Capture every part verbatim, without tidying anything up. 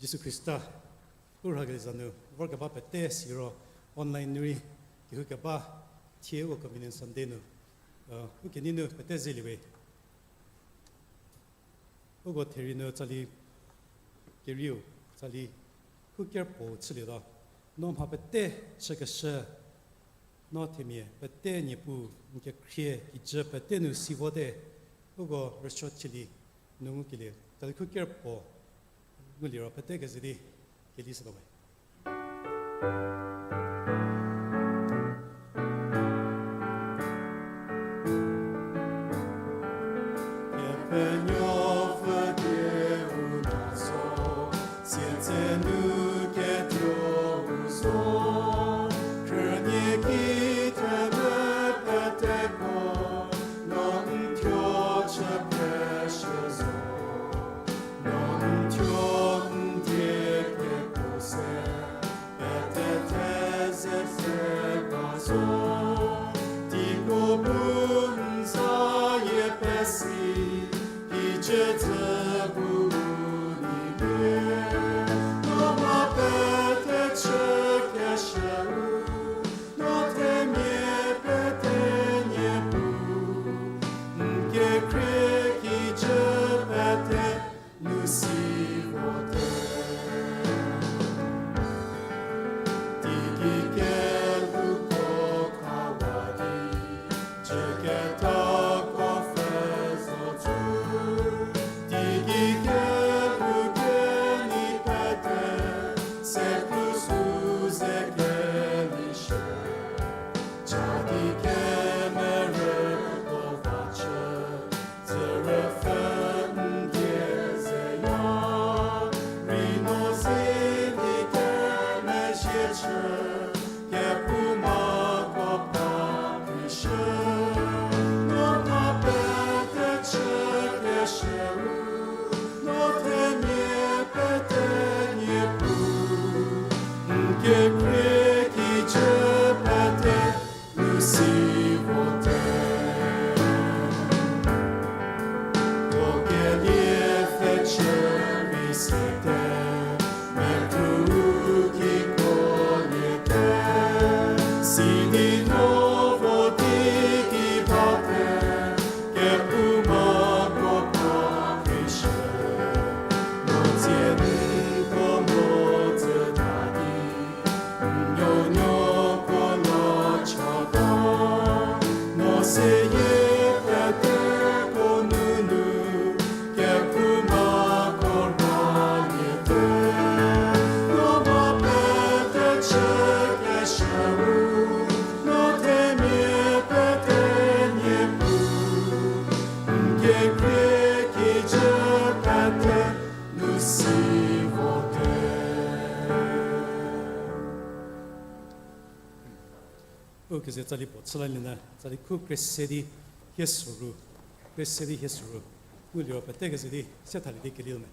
Jisu Khrista u rhakelie za nu vorkeba pete siro online nu rei kehou keba thie uko Communion Sunday nu, uh, u kenei nu pete zelie we. Uko therie nu tsali kerieu, tsali khu kerpuo chülietuo. No mha pete chükeshü, no themia pete Niepuu n kekhrie kijü pete nu si vote, uko rüsuo chülie nu ngukelie, tsali khu kerpuo ngulie ro pete keze di keli shütuo we. Kepenuopfü die u na zo, sietsenu ketuou zo, khrünie ki themvü peteko, no n thuo chü peshü zo, no n thuo n die keko se, pete theze se ba zo, teiko bu n zayie pesi, kijü dzü bu u neilie, no mha pete chükeshü u, no themia pete Niepuu, n kekhrie kijü pete nu si vote. Teigei kelhouko khawa di, jüketako pfhü zo tsu, teigei kelhou kenei pete, se krusu ze kelishü, cha di kemerüko va chü, Tsü rüpfü n die zeya, rei no ze di kemezhie chü, kephoumako pakrishü, no mha pete chükeshü u, no themia pete Niepuu, n kekhrie kijü pete nu si vote. Ko kelie pfhe chü rei sete, mekru kiko liete, sidi no vo di ki bate, kephoumako pakrishü, no dzie niko mo tsüta di, nuonuoko no chata, no seyie peteko nunu, kephoumako raliete, no mha pete chükeshü u, no themia pete Niepuu, n kekhrie kijü pete nu si vote. U keze tsali puo chülalienyü, tsali khu kre se di hie soru, kre se di hie soru, u liro pete keze di se thalie di keliu me.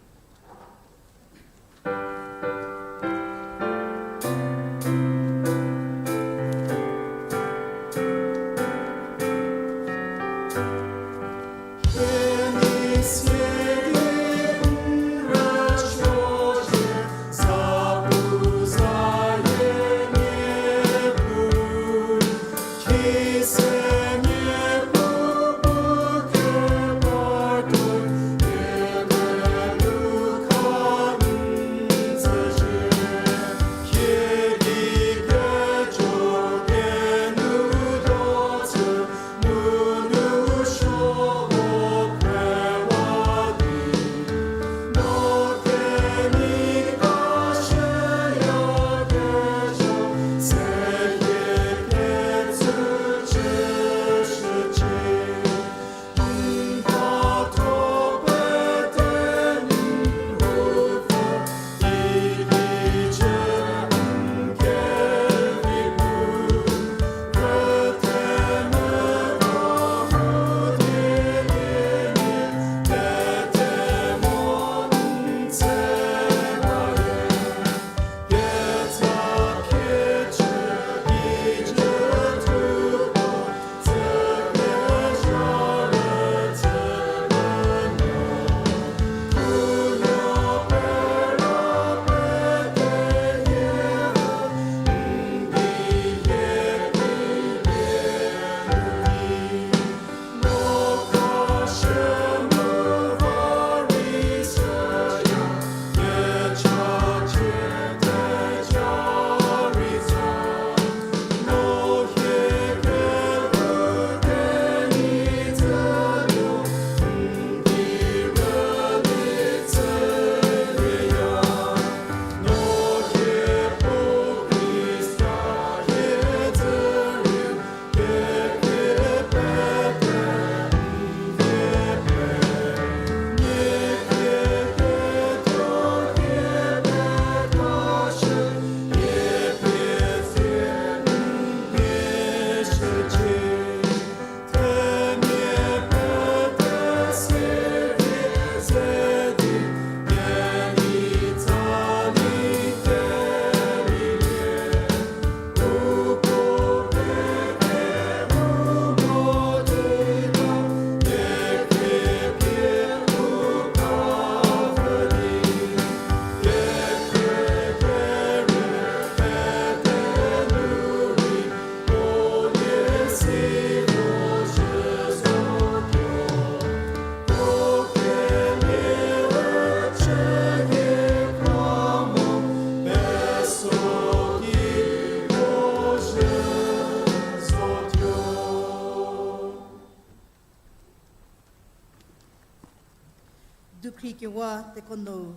Khriekewa tekuo nou,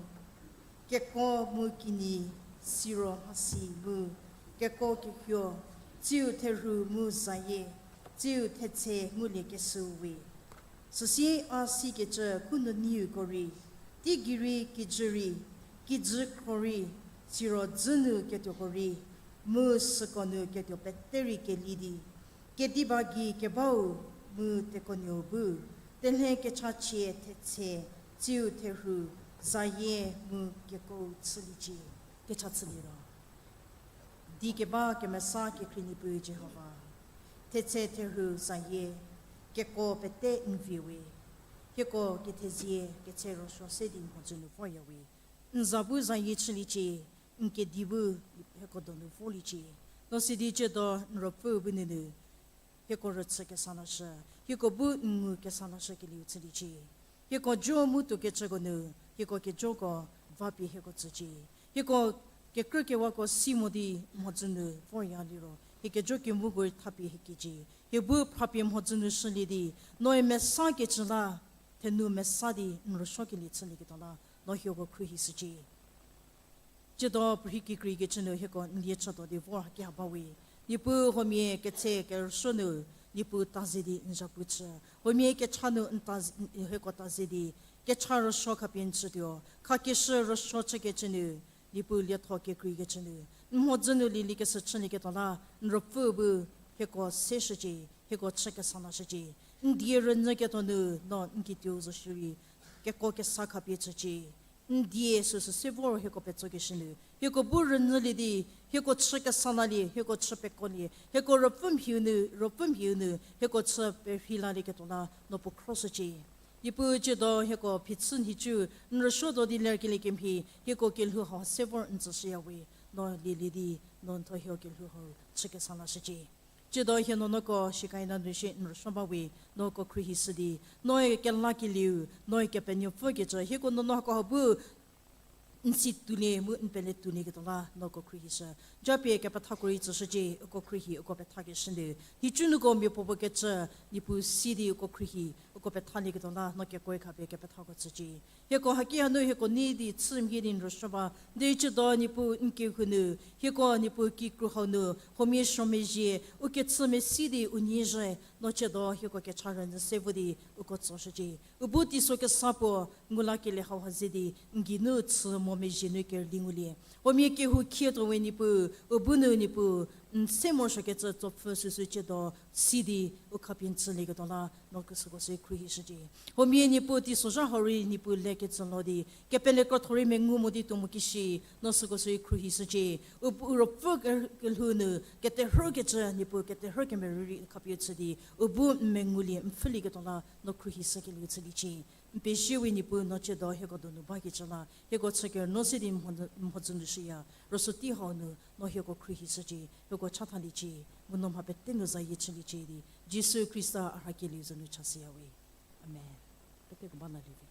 keko mu kinyi, siro mhasi mu keko kehuo, tsiu therhu mu zayie, tsiu thetse nguliekeshüu we. Süsie a sikecü khununeiu ko rei, teigei rei kijü rei, kijü khro rei, siro dzü nu ketuoko rei, mu süko nu ketuo pete rei kelie di, kediba gei kebau mu tekuonuou bu, telhe kechachie thetse, tsiu therhu, zayie mu kekau chüliecie. Kecha chülietuo. Di keba kemesa kekhrie Niepuu Jihova, thetse therhu zayie, keko pete n vie we, hieko kethezie ketse rüsuo se di n mhodzü nu vorya we. N za bu zayie chüliecie, n kedi bu hieko donu vorliecie. No sidi ciedo n ruopfüu bu nunu hieko rüchü kesa lashü, hieko bu n ngu kesa lashü kelieu chüliecie. Hieko jo mu tuokecüko nu, hieko kejoko vapie hieko tsücie. Hieko kekrükewako si mo di mhodzü nu vorya liro, hie kejo kemuko rei thapie hie kiecie. Hie bu phrapie mhodzü nu shülie di, noe mesakecü la, thenu mesa di n rüsuokelie chülieketuo la, no hieko khruohishücie. Ciedo puorhi kekreikecü nu hieko n lie chütuo di vor haki ha ba we. Niepuu huomia ketse kerüsuo nu, Niepuu taze di n zapu chü. Huomia kecha nu n ta, hieko taze di, kecha rüsuo khapie n chütuo. Khakeshü rüsuo chükecü nu, Niepuu lietho kekreikecü nu, n mhodzü nu lielie keshü chülieketuo la, n ruopfü bu hieko seshücie, hieko chü kesa lashücie. N die rünyüketuo nu, no n kituou zo shierei, keko kesa khapie chücie. N die süsü se vor hieko petsokeshü nu, hieko bu rünyülie di, hieko chü kesa lalie, hieko chü pekolie, hieko ruopfü mhiu nu, ruopfü mhiu nu hieko chü perhei lalieketuo la, no puo khroshücie. Niepuu ciedo hieko phichü nhicu n rüsuotuo di lerkelie kemhie, hieko kelhou hau se vor n tsüshüya we, no lielie di, no n thuo hieko kelhou hau chü kesa lashücie. Ciedo hie nuonuoko shikai nunu shie n rüsuo ba we, no uko khruohishü di, noe kelakelieu, noe Kepenuopfükecü, hieko nuonuo hako ha bu n si tuolie mu n pele tuolieketuo la, no uko khruohishü. Japie kepethako rei tsüshücie, uko khruohi, uko pethakeshü nu, nhicunuoko miapuopuo kecü, Niepuu si di uko khruohi, uko pethalieketuo la, no kekoe khapie kepethako tsücie. Hieko haki hanu hieko nei di chü mhie di n rüsuo ba, di ciedo Niepuu n kehou nu, hieko Niepuu kikru hau nu, huomia suo mezhie, u kechü mesi di u nyizhü, no ciedo hieko kecha rünyü se vo di uko tsoshücie. U bu teiso kesa puo, ngu lakelie hau ha ze di, n geinu chü mo mezhie nu kerüli ngulie. Huomia kehou khietuo we Niepuu, u bu nu Niepuu, n se morosuokecü tsopfü süsü ciedo, si di, u khapie n tsülieketuo la, no kesüko se khruohishücie. Huomia Niepuu teisozha hau rei Niepuu lekecü lo di, kepele krotho rei mengu mo di tuo mo kishi, no süko se khruohishücie. U, u ruopfü ke-, kelhou nu, keterhükecü Niepuu, keterhü kemerü rei khapie chü di, u bu n mengulie, n pfhülieketuo la, no khruohishükelieu chüliecie. N pezie we Niepuu no ciedo hieko donu bakecü la, hieko chü kerünuo se di n mho-, n mhodzü nu shüya, rüsuo tei hau nu, no hieko khruohishücie, hieko chathaliecie, mu no mha pete nu zayie chüliecie di, Jisu Khrista a rhakelieu za nu chashüya we. Amen. Peteko ba na lie vi.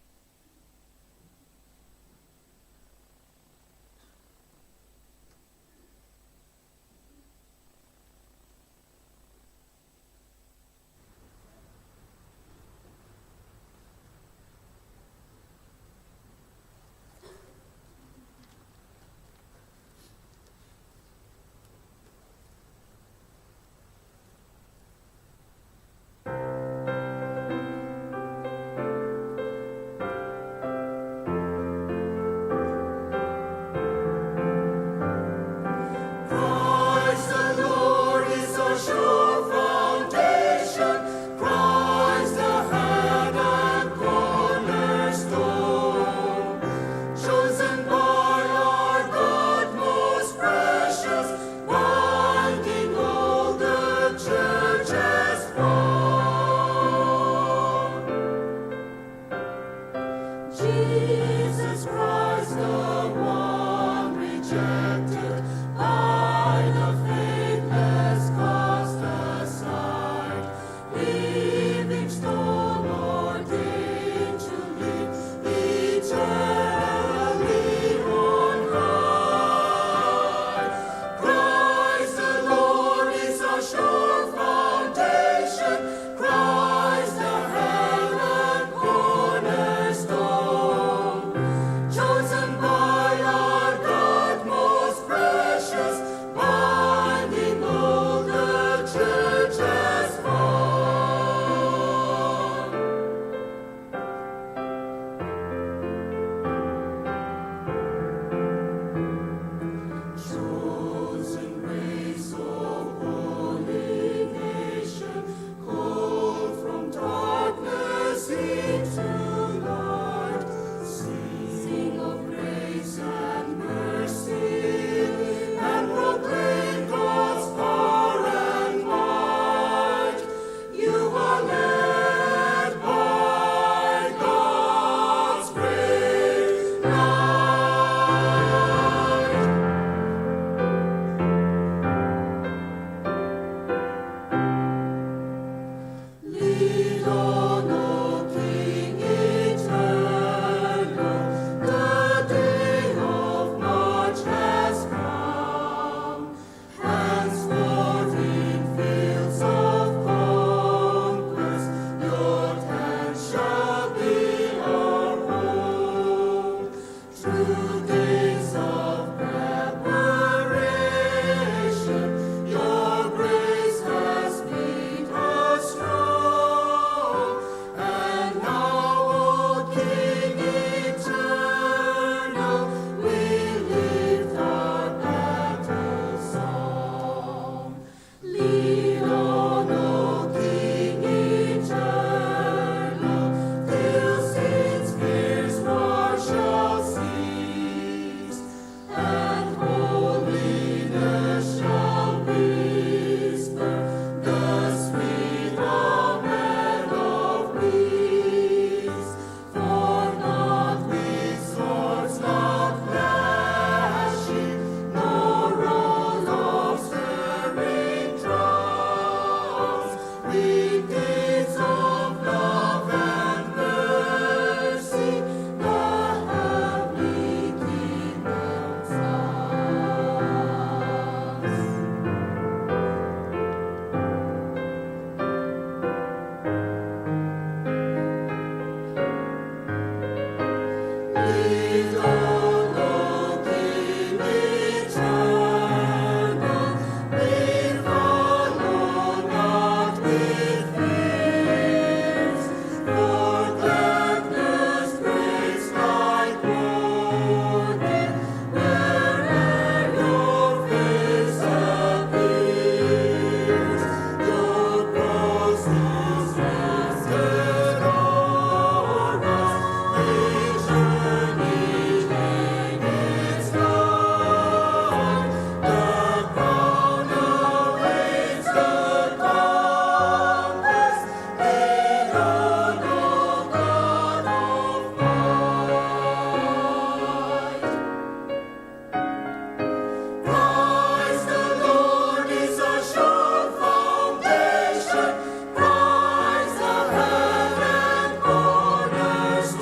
Christ the Lord is our sure foundation. Christ the head and cornerstone.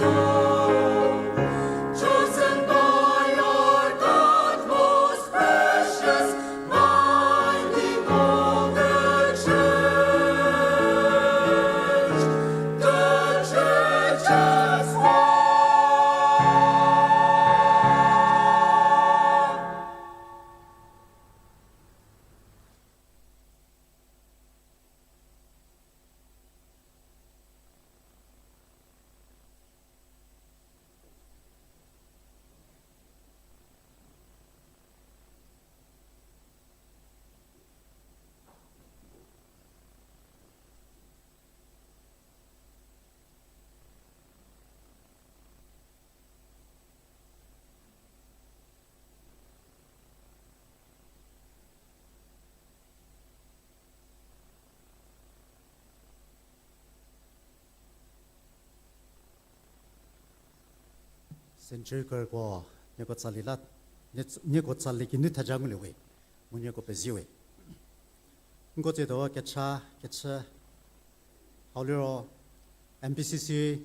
Chosen by our God, most precious, binding all the church, the church as one. Century Choirko, nieko tsali la, nie-, nieko tsali kinu theja ngulie we, mu nieko pezie we. Nko tsiedo kecha, kechü, hau liro M B C C,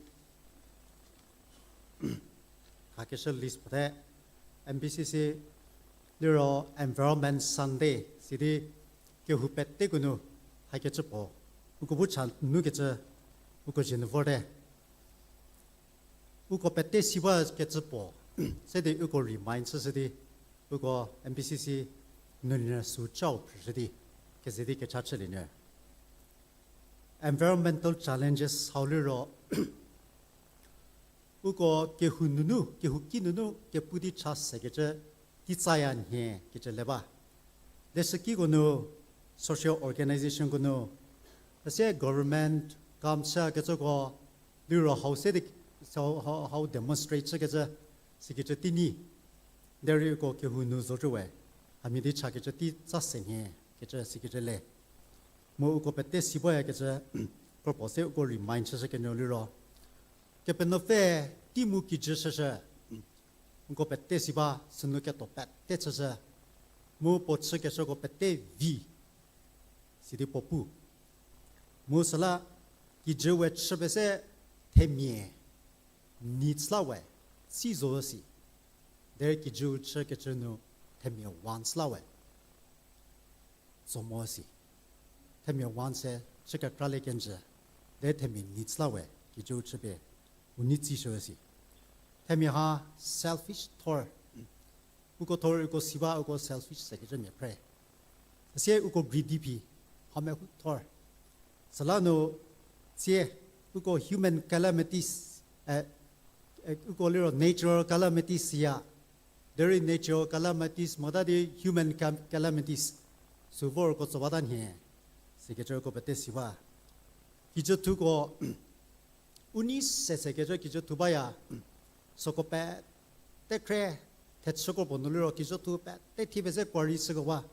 khakeshü list puote, M B C C liro Environment Sunday sidi kehou peteko nu hakecü puo uko bu cha nukecü uko zhie nu vorte. Uko pete si bakecü puo se di uko remind chüshü di, uko M B C C nunyü sü chau phrüshü di, keze di kecha chülienyü. Environmental challenges hau liro, uko kehou nunu, kehou ki nunu kepu di cha sekecü, teitsaya nhie kecü le ba. Leshükiko nu, social organizationko nu, üse government kam chükecüko, liro hau se di, hau, hau, hau demonstrate chükecü, sikecü tei nyi. Derei uko kehou nu zocü we, hamhie di chakecü teitsa se nhie kecü sikecü le. Mu uko pete si bayakecü, kropuo se uko remind chüshü kenuo liro, Kepenuopfü tei mu kijü shüshü, uko pete si ba sünu ketuo pete chüshü, mu puo chükeshüko pete vi, sidi puo pu. Mu süla kijü we chü pese themia needs la we, si zo si. Derei kijüu chükecü nu themia wants la we, tso mo si. Themia wants se chü kekralie kenjü, derei themia needs la we kijüu chüpie u nei tsishü si. Themia ha selfish thor. Uko thor uko si ba, uko selfish sekecü mia phre. Süsie uko greedy phi, hame hu thor. Süla nu tsie uko human calamities, uko liro natural calamities siya. Derei natural calamities mota di human cam-, calamities sü vor uko tso bata nhie, sikecü uko pete si ba. Kijüthuko u nei se sekecü kijüthu baya, süko pete khre thechüko puo nu liro kijüthu pete thi pese quarry chükewa.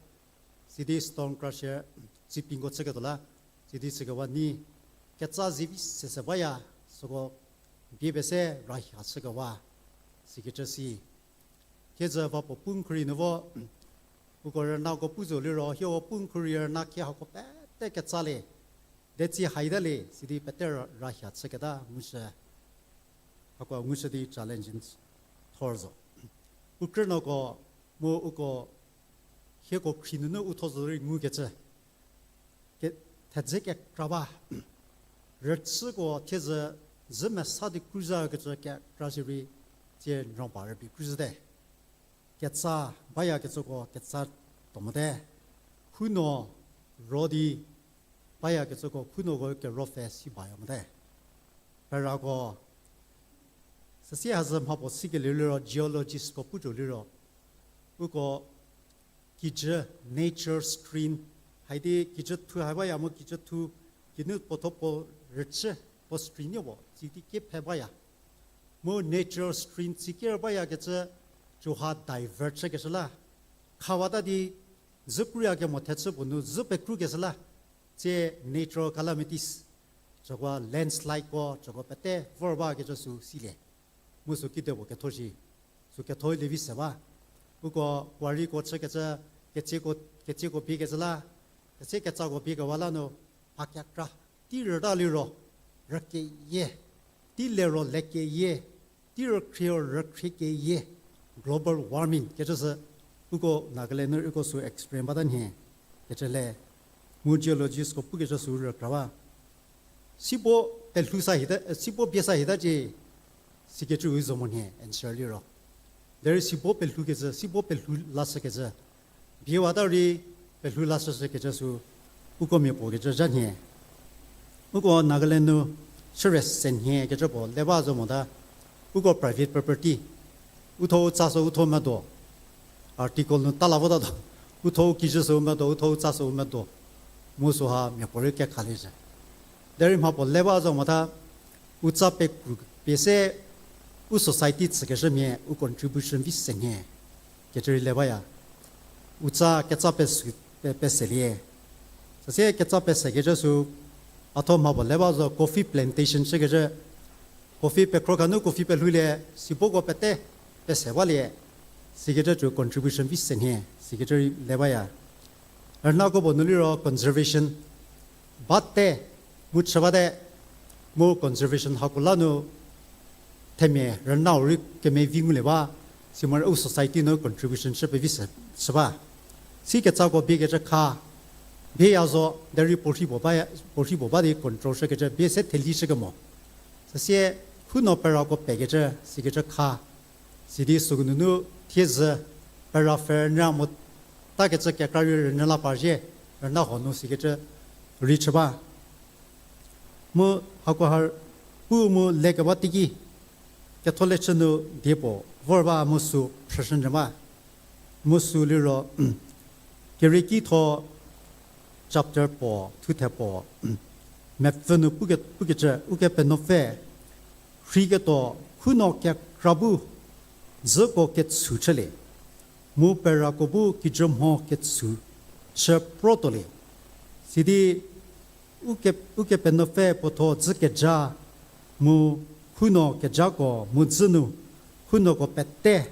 Sidi stone crusher, tsipingko chüketuo la, sidi chükewa nyi ketsa zivi sese baya, süko bie pese rahia chükewa, sikecü si. Thiedzü va puo pu n khurei nu vo, uko rünako pu zo liro, hieko pu n khurei rüna khie hako pete ketsalie, detsi haitalie, sidi pete ra-, rahia chüketa ngushü. Hako ngushü di challenging thor zo. U krünako mu uko hieko khrie nunu u thuo zo rei ngukecü, ke-, thedze kekra ba, rüchüko thiedzü zhü mesa di kruzhükecü kekra shierei tsie nrhou ba rübei kruzhüte. Ketsa bayakecüko ketsa tuo mote. Hunuo ro di bayakecüko khunoko kerüpfü si baya mote. Perako, süsie hazü mhapuo sikelie liro geologistko pu tuo liro, uko kijü, nature strain, haidi kijü thu ha baya mu kijü thu, kinu puotho puo rüchü, puo strain-e puo tsidi kephe baya. Mu natural strain tsikerie bayakecü, cü ha divert chükeshü la, khawata di, zü krüyakemo thechü puo nu zü pekrukeshü la, tsie natural calamities, cüko landslideko, cüko pete vor bakecü sü silie. Mu sü kidepuo ketho shi, sü ketho lievi se ba. Uko quarryko chükecü, ketsieko, ketsieko biekecü la, ketsie ketsako biekewa la nu, mha kekra, tei rüta liro, rükeyie, tei lero lekeyie, tei rükhrieu rükhriekeyie, global warming kecü sü, uko Nagaland nu uko sü experience bata nhie, kecü le, mu geologistko pukecü sü rükra ba. Sibo pelhou sa hita, sibo bie sa hita cie, sikecü u zo mo nhie answer liro. Derei sibo pelhoukecü, sibo pelhou lashükecü, biewata rei pelhou lashüshükecü sü, uko mia puo kecü zha nhie. Uko Nagaland nu chüre se nhie kecü puo le ba zo mota, uko private property, utho u tsa sü utho medo, article nu ta la votatuo, utho u kijü sü u medo, utho u tsa sü u medo, mu süha mia puorei kekhalie zhü. Derei mha puo le ba zo mota, u tsa pekru pie se u society chükeshümia u contribution vi se nhie, kecü rei le baya. U tsa ketsa pe, pe, peselie. Süsie ketsa pesekecü sü, a tho mha puo le ba zo coffee plantation chükecü, coffee pekhro kha nu coffee pelhoulie, siboko pete pese balie, sikecü cü contribution vi se nhie, sikecü rei le baya. Rünako puo nu liro conservation bate, mu chü bate, mu conservation hako la nu themia rünau rei kemevi ngulie ba, si moro u society nu contribution chü pevi se, chü ba. Sikecako biekecü kha, bieya zo, derei puo rhi puo ba, puo rhi puo ba di control chükecü bie se theli chükemo. Süsie khunuo perako pekecü, sikecü kha, sidi sünunu thiezü, pera pfhe rünyü mo takecü kekra rei rünyü la pa zhie, rüna huo nu sikecü rei chü ba. Mu hakoha pu mu lekeba teiki, ketholeshü nu diepuo vor ba mu sü phrüshünyü ba. Mu sü liro, Kerieki tho chapter puo, thuthe puo, mepfü nu puke, pukecü, Ukepenuopfü rheiketuo khunuo kekra bu dzüko ketshu chülie, mu perako bu kijü mho ketshu chü protolie. Sidi Uke, Ukepenuopfü puotho dzü keja, mu khunuo kejako mu dzü nu, khunuoko pete,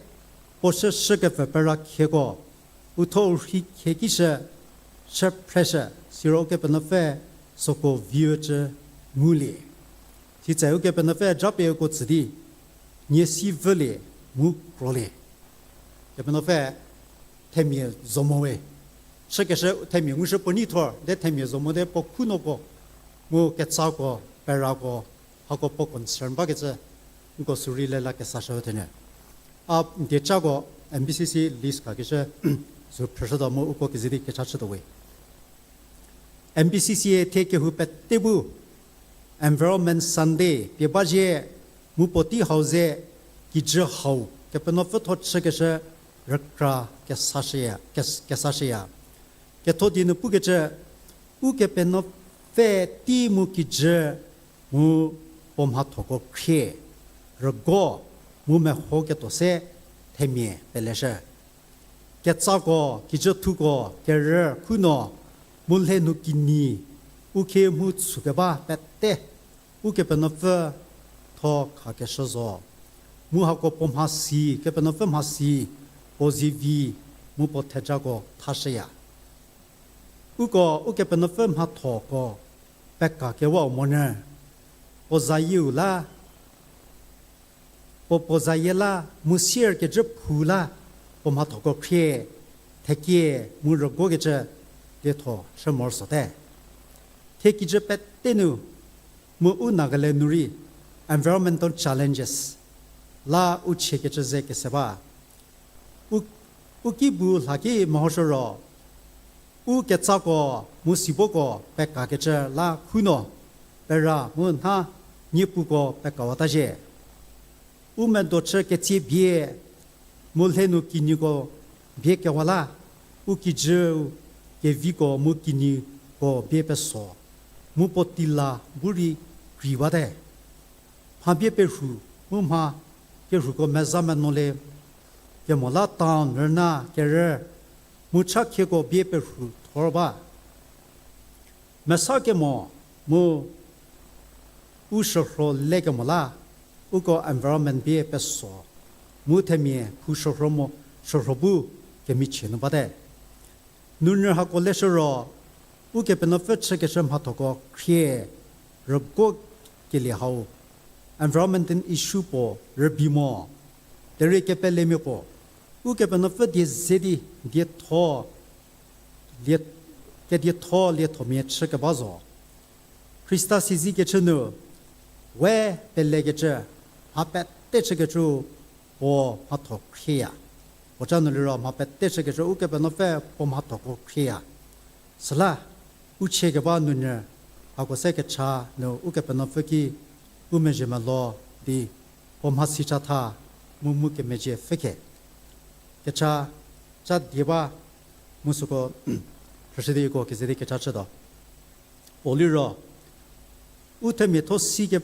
puo shüshükepfü pera khieko, utho rhi khieki shü, chü phreshü, siro Ukepenuopfü süko viücü ngulie. Sitse Ukepenuopfü japie uko tsü di, nie si vülie, mu krolie. Kepenuopfü themia zo mo we. Chükeshü themia ngushü puo nei thor, de themia zo mo de puo khunuoko, mu ketsako, perako, hako puo concern bakecü, nko sü rei le la kesashü thenyü. A n die cako, M B C C list khakeshü, sü phrüshütuo mu uko kezei di kecha chütuo we. M B C C-e thie kehou pete bu Environment Sunday pie ba zhie, mu puotei hau ze kijü hau Kepenuopfü tho chükeshü rükra kesashüya, kes-, kesashüya. Ketho die nu pukecü, Ukepenuopfü tei mu kijü mu puo mhathoko khrie, rügo mu mehoketuo se themia peleshü. Ketsako, kijüthuko, kerü, khunuo, mu lhe nu kinyi, u khie mhu chükeba pete, Ukepenuopfü tho khakeshü zo. Mu hako puo mhasi, Kepenuopfü mhasi, puo zivi, mu puo thejako thashüya. Uko, Ukepenuopfü mhathoko pekakewau monyü, puo zayieu la, puo puo zayie la, mu sier kejü phu la, puo mhathoko khrie, thekie, mu rügokecü, lietho shü morosuote. Thie kijü pete nu, mu u Nagaland nu rei, environmental challenges la u chiekecü ze kese ba. U, u ki bu lhaki mehoshü ro, U ketsako mu sibuoko pekakecü la khunuo, pera mu nha niepuko pekawata zhie. U medo chü ketsie bie, mu lhenu kinyiko bie kewa la, u kijüu keviko mu kinyiko bie peso, mu puo tila bu rei kreiwate. Mha bie perhu, mu mha kerhuko meza menuo le, kemo la town rüna kerü, mu cha khieko bie perhu thor ba. Mesa kemo mu u shürho le kemo la, uko environment bie peso, mu themia khu shürho mo, shürho bu kemichie nu bate. Nunyü hako leshü ro, Ukepenuopfü chükeshü mhathoko khrie rüguokelie hau, environmental issue puo rübei mo, derei kepelemia puo, Ukepenuopfü die ze di, dietho, lie, kedietho liethomia chü keba zo. Khrista sizi kechü nu, we pelekecü, mha pete chükecü puo mhatho khrieya. Puoca nu liro mha pete chükecü Ukepenuopfü puo mhathoko khrieya. Süla, u chie keba nunyü, hako se kecha nu Ukepenuopfü ki u mezhie melo di, puo mhasi chatha mu mu kemezhie pfhükhe. Kecha, ca die ba mu süko, rhüshü di uko keze di kecha chütuo. Puo liro, u themiatho si ke,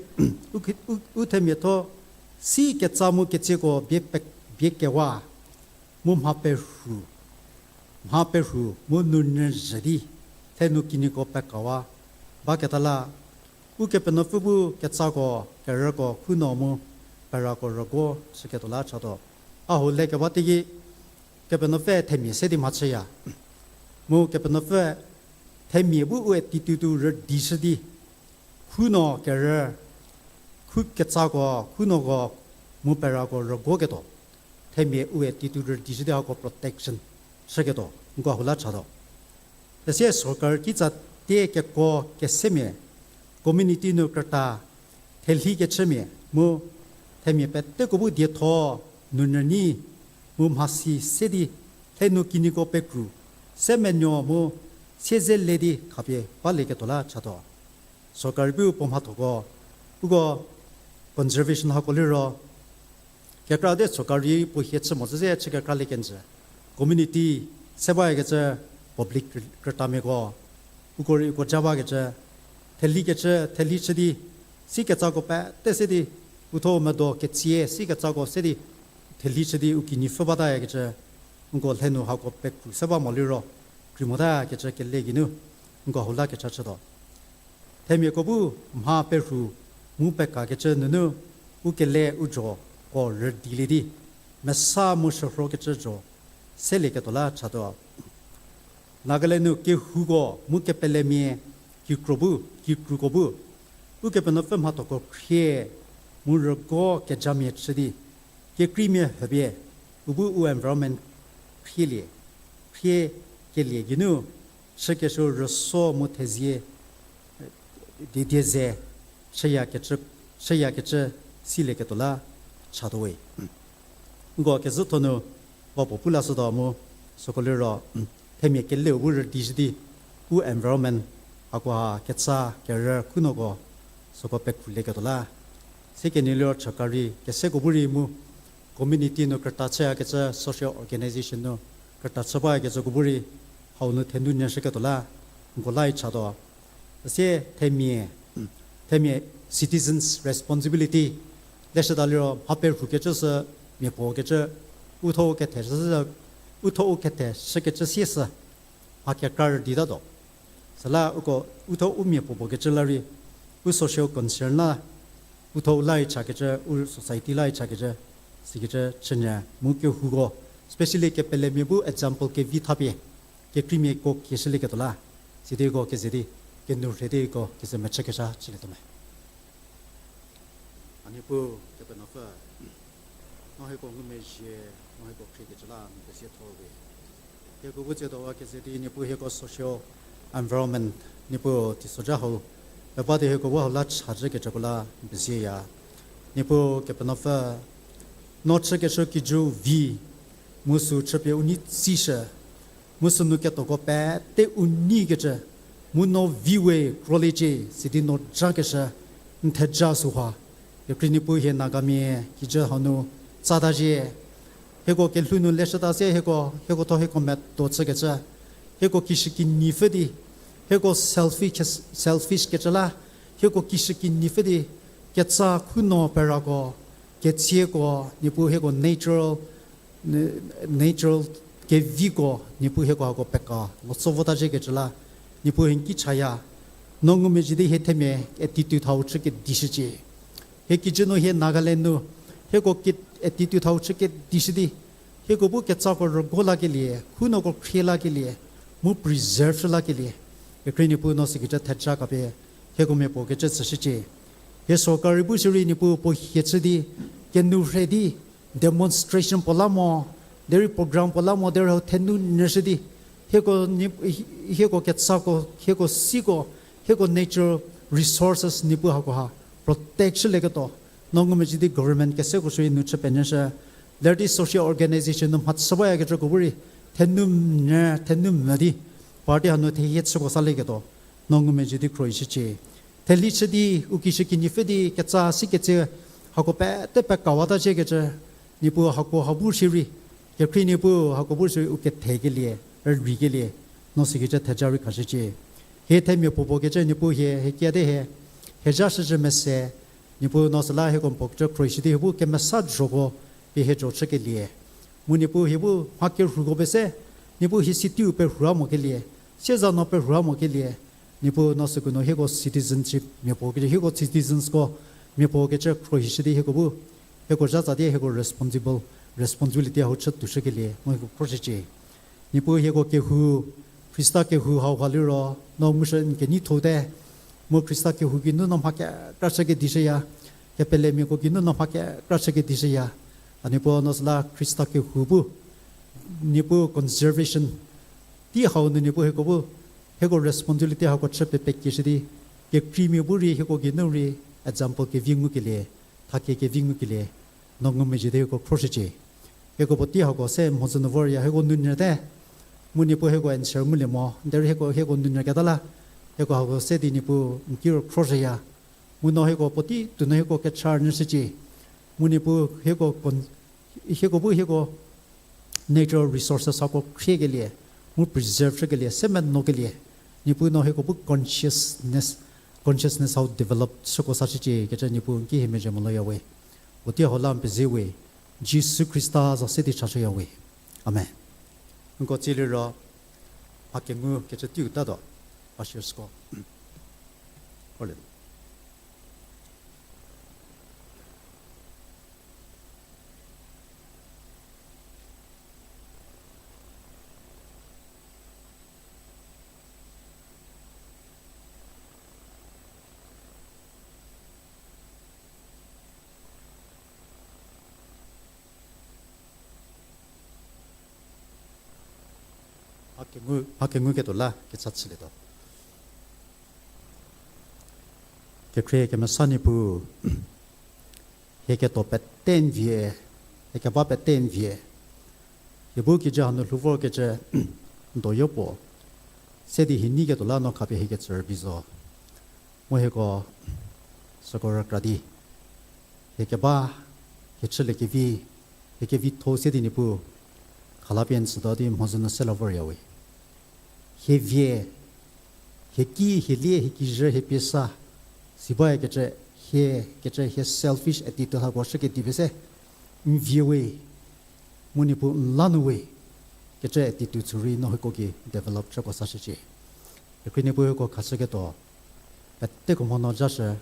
u, u, u themiatho si ketsa mu ketsieko bie pe, bie kewa, mu mha perhu, mha perhu mu nunyü zhü di, thenu kinyiko pekawa baketa la, Ukepenuopfü bu ketsako, kerüko, khunuo mu perako rüguo chüketuo la chatuo. A hou le keba teiki, Kepenuopfü themia se di mhachüya. Mu Kepenuopfü themia bu u attitude-u rüdishü di, khunuo kerü, khu ketsako, khunuoko, mu perako rüguoketuo. Themia u attitude rüdishü di hako protection chüketuo, nko hou la chatuo. Süsie sorkari kitsa tie kekuo kesemia, community nu krüta, thelhi kechümia mu, themia peteko bu dietho, nunyü nyi, mu mhasi se di, thenu kinyiko pekru, se menuo mu, siezele di khapie balieketuo la chatuo. Sorkari bu puo mhathoko, uko conservation hako liro, kekra de sorkari puo hie chü mo züze chü kekralie kenjü. Community se bayakecü public krü-, krütamiako, uko rei uko ja bakecü, thelikecü, theli chü di, siketsako pete se di, utho medo ketsie siketsako se di, theli chü di u kinyipfü batayakecü, nko lhenu hako pekru se ba mo liro, kri motakecü kele geinu, nko hou la kecha chütuo. Themiako bu mha perhu mu pekakecü nunu u kele u zhoko rüdilie di, mesa mu shürhokecü zho selieketuo la chatuo. Nagaland nu kehouko mu kepelemia kikro bu, kikruko bu, Ukepenuopfü mhathoko khrie mu rüguo kejamia chü di, kekreimia hüpie, u bu u environment khrielie, khrie kelie geinu, chükesuo rüso mu thezie, diedie ze, chüyakecü, chüyakecü silieketuo la chatuo we. Nko kezütho nu, va puo pu lashütuo mu, süko liro, themia keleu bu rüdishü di, u environment, hakoha ketsa kerü khunuoko, süko pekrulieketuo la. Sikenie liro chakari keseko bu rei mu, community nu krüta chüyakecü social organization nu krüta chü bakecüko bu rei, hau nu thenunyüshüketuo la, nko la i chatuo. Üsie themia, themia citizens responsibility, leshüda liro mha perhukecü sü mia puokecü, utho u kethe shü, utho u kethe shükecü sie sü, mha kekra rüditatuo. Süla uko, utho u mia puo puokecü la rei, u social concern la, utho u la i chakecü, u society la i chakecü, sikecü chünyü mu kehouko, especially kepelemia bu example kevi thapie, kekreimiako kieshülieketuo la, sidi uko keze di, kenu rhie di uko keze mechükesa chülietuo me. A Niepuu Kepenuopfü, no hieko ngumezhie, no hieko khriekecü la n pezie thor we. Hieko bu tsiedo wa keze di Niepuu hieko social environment, Niepuu teisoja hau, peba di hieko bu hau la chazhükecüko la n pezieya. Niepuu Kepenuopfü, no chükeshü kijüu vi, mu sü chüpie u nei tsishü, Mu sünu ketoko pete u neikecü, mu no vi we kroliecie, sidi no jakeshü, n theja süha. Kekhrie Niepuu hie Nagamia kijü hanu tsata zhie. Hieko kelhou nu leshüta se hieko, hieko tho hieko medo chükecü. Hieko kishükinyi pfü di, hieko selfish, selfish kecü la, hieko kishükinyi pfü di, ketsa khunuo perako, ketsieko, Niepuu hieko natural, natural keviko, Niepuu hieko hako peka, lotso vota zhiekecü la, Niepuu hie n ki chaya, no ngumezhie di hie themia attitude hau chü kedishücie. Hie kijü nu hie Nagaland nu, hieko ki attitude hau chü kedishü di, hieko bu ketsako rügo lakelie, khunuoko khrie lakelie, mu preserve shü lakelie. Kekhrie Niepuu no sikecü theja khapie, hieko mia puo kecü tsüshücie. Hie sorkari bu shierei Niepuu puo hie chü di, kenu rhe di, demonstration puo la mo, derei program puo la mo, derei hau thenu nyüshü di, hieko, hieko ketsako, hieko siko, hieko natural resources Niepuu hakoha protect shülieketuo. No ngumezhie di government keseko shierei nu chü penyüshü. Ler di social organization nu mhachü bayakecüko bu rei, thenu nyü, thenu mvü di, party hanu thehie chüko salieketuo. No ngumezhie di khrohishücie. Theli chü di, u kishükinyi pfü di, ketsa sikecü, hako pete pekawata zhiekecü, Niepuu hako ha bu shierei, kekhrie Niepuu hako bu shierei u kethekelie, rürikelie, no sikecü theja rei khashücie. Hie themia puo puo kecü Niepuu hie, hie kiade hie, hie zha shüzhü mese, Niepuu no süla hieko n puo kecü khrohishü di hie bu kemesa zhoko pie hie zho chükelie. Mu Niepuu hie bu mha kerhuko pese, Niepuu hie si teiu perhua mokelie, sieza no perhua mokelie, Niepuu no süko nu hieko citizenship mia puo kecü, hieko citizensko mia puo kecü khrohishü di hieko bu, hieko zhatsa di hieko responsible, responsibility hau chü tushükelie, mu hieko khroshücie. Niepuu hieko kehou, Khrista kehou hauha liro, no ngushü n keneithote, mu Khrista kehou geinu no mha kekra chü kedishüya, kepelemiako geinu no mha kekra chü kedishüya. A Niepuu no süla Khrista kehou bu, Niepuu conservation, tei hau nu Niepuu hieko bu, hieko responsibility hako chü pie pekieshü di, kekreimia bu rei hieko geinu rei, example kevi ngukelie, thakie kevi ngukelie, no ngumezhie di hieko khroshücie. Hieko puotei hako se mhodzü nu vorya, hieko nunyüte. Mu Niepuu hieko answer ngulie mo, derei hieko, hieko nunyüketa la, hieko hako se di Niepuu n ki ro khroshüya. Mu no hieko puotei tuo nu hieko kecha nyüshücie. Mu Niepuu hieko, hieko bu hieko natural resources hako khriekelie, mu preserve chükelie, se menokelie, Niepuu no hieko bu consciousness, consciousness hau develop chüko sashücie kecü Niepuu n ki hie mezhie moluoya we. Puotei hau la n pezie we, Jisu Khrista za se di chashüya we. Amen. Nko tsiliro, mha kengu kecü teiu tatuo, ushersko. Ole. Mha kengu, mha kengu ketuo la kecha chülietuo. Kekhrie kemesa Niepuu, hie ketuo pete n vie, hie keba pete n vie. Hie bu kijü hanu lhou vorkecü n doyo puo. Se di hie nei ketuo la no khapie hie ketsü rübei zo. Mu hieko süko rükra di, hie keba, hie chüliekevi, hie kevitho se di Niepuu, khala pie n tsütuo di mhodzü nu se la vorya we. Hie vie, hie ki, hie lie, hie kijü, hie pie sa, si bakecü, hie, kecü hie selfish attitude hako shü kedipie se, n vie we, mu Niepuu n la nu we, kecü attitude sü rei no hieko ki develop chüko sashücie. Kekhrie Niepuu hieko khashüketuo peteko mho no jashü,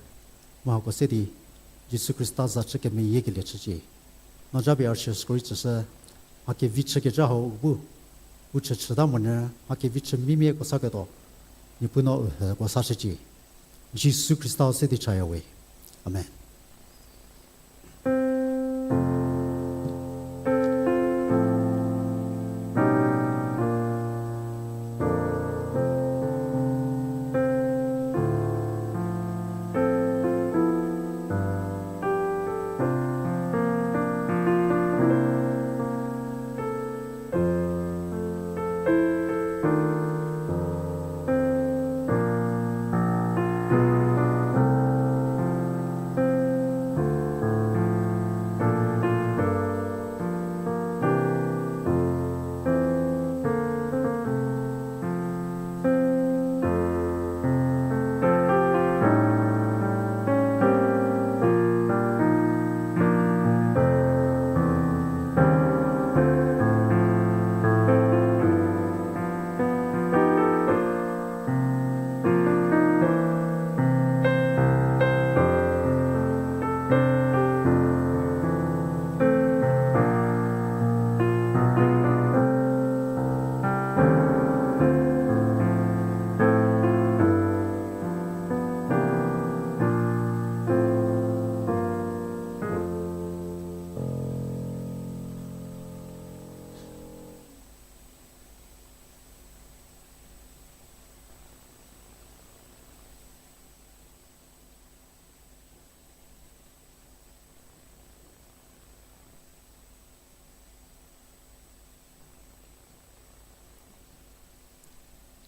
mu hako se di Jisu Khrista za chü kemeyiekelie chücie. No japie ushersko rei tsüshü, mha kevi chükecü hau u bu, u chü chüta monyü, mha kevi chü mimiako saketuo, Niepuu no u hüko sashücie. Jisu Khrista se di chaya we. Amen.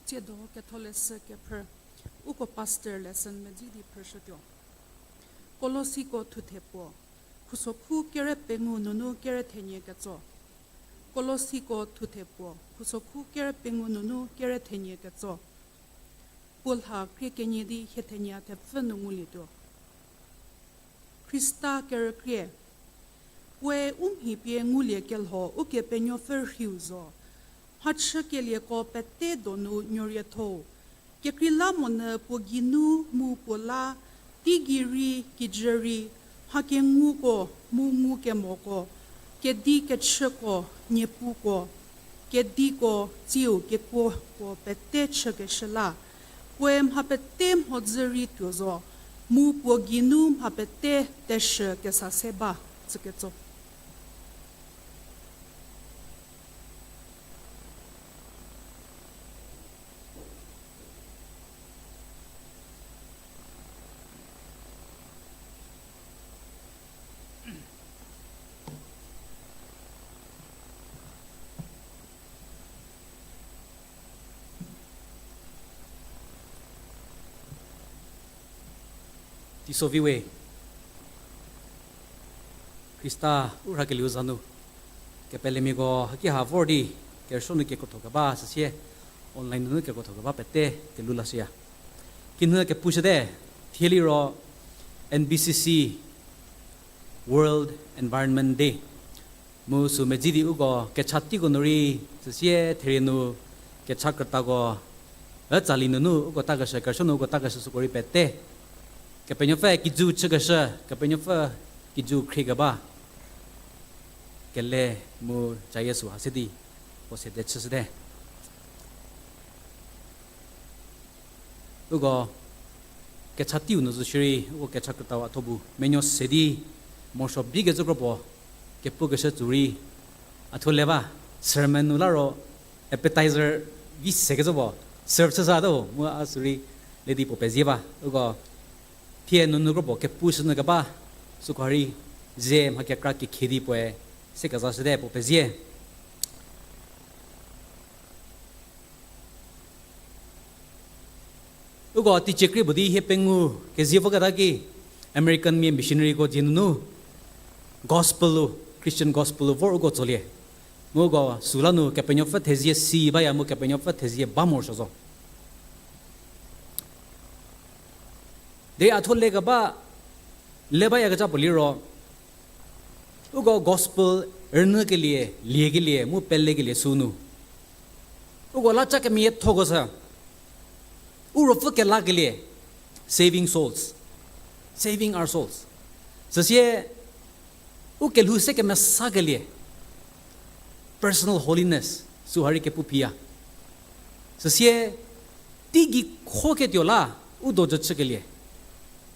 Tsiedo ketholeshü kephrü, uko pastor lesson medzi di phrüshütuo. Kolosiko thuthe puo, khusokhu kere pengou nunu kere thenie ketso. Kolosiko thuthe puo, khusokhu kere pengou nunu kere thenie ketso. Puo lha krie kenie di hie thenie thepfü nu ngulietuo. Khrista kerükrie. Puoe u mhi pie ngulie kelho Ukepenuopfü rhiu zo. Mhachükelieko pete donu nuorietho-u. Kekreilamonyü puo geinu mu puo la, teigei rei, kijü rei, mha kenguko mu ngukemoko, kedi kechüko, niepuko, kediko, tsiu kekuoko pete chükeshü la, puoe mha pete mhodzü rei tuo zo, mu puo geinu mha pete teshü kesa se ba, tsüketso. Teisovi we, Khrista u rhakelieu za nu, kepelemiako haki ha vor di, kerüsuo nu kekrotho keba süsie, online nunu kekrotho keba pete kelhou lashüya. Kinhü kepushüte, thie liro N B C C World Environment Day. Mu sü medzi di uko kecha teiko nu rei, süsie therie nu kecha krütako, e tsali nunu uko takeshü, kerüsuo nu uko takeshü süko rei pete Kepenuopfü kijü chükeshü, Kepenuopfü kijü khriekeba kele mu cayie sü ha se di puo sede chüshüte. Uko kecha teiu nu zo shierei, uko kecha krütau a tho bu menuo se di morosuo bikecü kropuo kepukeshü tsu rei, a thuo le ba, sermon nu la ro appetizer vi sekecü puo serve chüshütuo mu a sü rei le di puo pezie ba. Uko thie nunu kropuo kepushünyü keba süko rei ze mha kekra kekhe di puoe se kezashüte puo pezie. Uko teicie krie puo di hie pengou kezie voketa ki American mia missionaryko dzie nunu gospel-u, Christian gospel-u vor uko tsolie. Mu uko süla nu Kepenuopfü thezie si baya mu Kepenuopfü thezie ba morosuo zo. Derei a thuo le keba, le bayakezha puo liro, uko gospel rünyükelie, liekelie mu pelekelie sünu, uko la cha kemiathoko sü, u ruopfü kelakelie, saving souls, saving our souls. Süsie u kelhou se kemesakelie, personal holiness, süha rei kepu phiya. Süsie teigei kho ketuo la u dojü chükelie,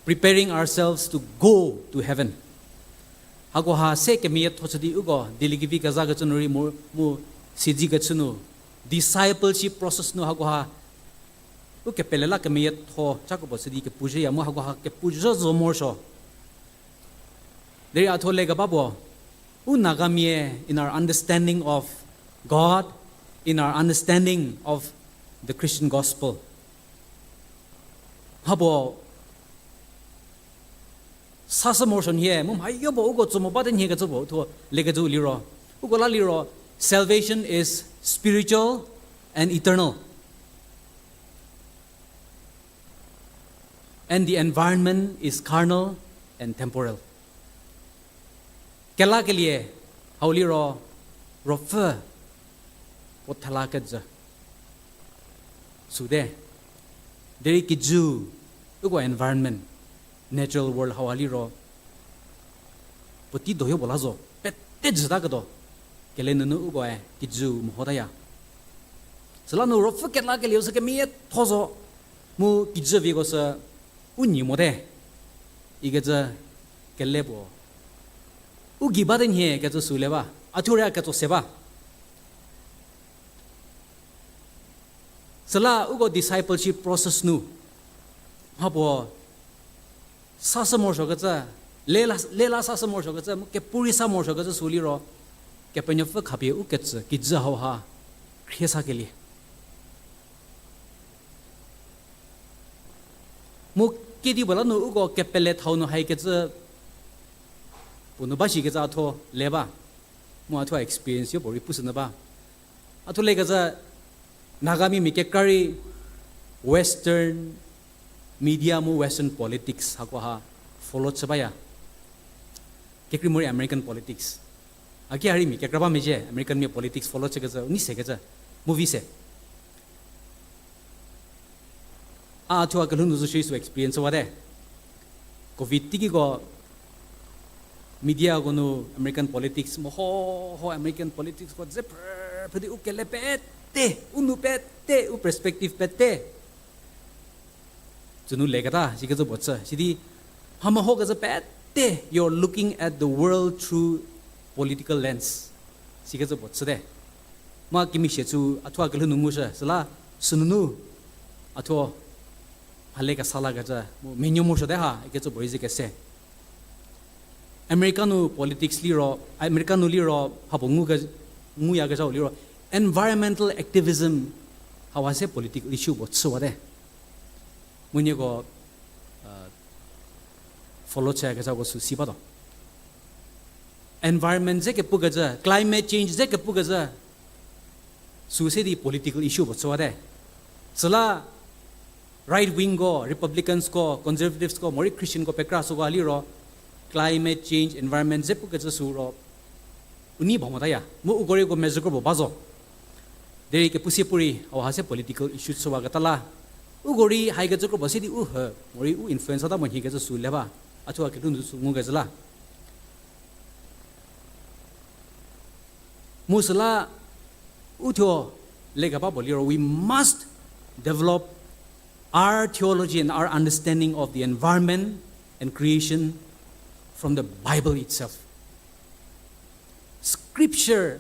preparing ourselves to go to heaven. Hakoha se kemiatho chü di uko dieliekevi kezakecü nu rei mu, mu siedzekecü nu, discipleship process nu hakoha u kepele la kemiatho chako puo chü di kepuzhüya mu hakoha kepuzhü zo morosuo. Derei a thuo le keba puo, u Nagamia, in our understanding of God, in our understanding of the Christian gospel, mhapuo sashü morosuo nhie, mu mhayo puo uko tso mo bate nhie kecü puo thuo lekecü liro, uko la liro, salvation is spiritual and eternal, and the environment is carnal and temporal. Kelakelie hau liro, ruopfü puo thela kejü süte. Derei kijü, uko environment, natural world hau a liro, puotei doyo puo la zo, pete jütaketuo, kele nunu ukoe kijü mehotaya. Süla nu ruopfü kelakelieu sü kemiatho zo, mu kijü viko sü u nyi mote, ikecü kele puo u gei bate nhie kecü sü le ba, a thuo rei a ketso se ba. Süla uko discipleship process nu mhapuo sashü morosuokecü, lela, lela sashü morosuokecü, mu kepu rei sa morosuokecü sü liro, Kepenuopfü khapie u kecü kijü hauha khrie sakelie. Mu kedipuo la nu uko kepele thau nu haikecü puo nu ba shikecü a thuo le ba. Mu a thuo experience yopuorei pushünyü ba. A thuo lekecü Nagamia mia kekra rei Western media mu Western politics hakoha follow chü baya. Kekreimorei American politics. A ki ha rei mia kekra ba mezhie American mia politics follow chükecü, u nei sekecü, movie se. A thuo a kelhou nu zo shierei sü experience wate. Covid teikiko mediako nu American politics meho ho American politicsko dze phrü phrü di u kele pete, u nou pete, u perspective pete tsünu leketa sikecü puo chü. Sidi mha mehokecü pete, you're looking at the world through political lens sikecü puo chüte. Mu kimishie chü a thuo a kelhou nu ngushü, süla sünunu a thuo mhale kesa lakecü mu menuo morosuote ha ikecü puorei ze kese. America nu politics liro, America nu liro, hako ngu ke, nguyakezhau liro, environmental activism, hauha se political issue puo chüwate. Mu nieko follow chüyakezhako sü si bato. Environment ze kepukecü, climate change ze kepukecü, sü se di political issue puo chüwate. Süla right wingko, republicansko, conservativesko, morei Christianko pekra süko liro, climate change, environment ze pukecü sü ro u nei ba motaya. Mu uko rei uko mezhü kro puo ba zo. Derei kepu sie pu rei hauha se political issue chüwaketa la, uko rei haikecü kro puo se di u hü, morei u influence ta mo nhikecü sü le ba. A thuo a kelhou nu sü ngukecü la. Mu süla u thuo lekeba puo liro, we must develop our theology and our understanding of the environment and creation from the Bible itself. Scripture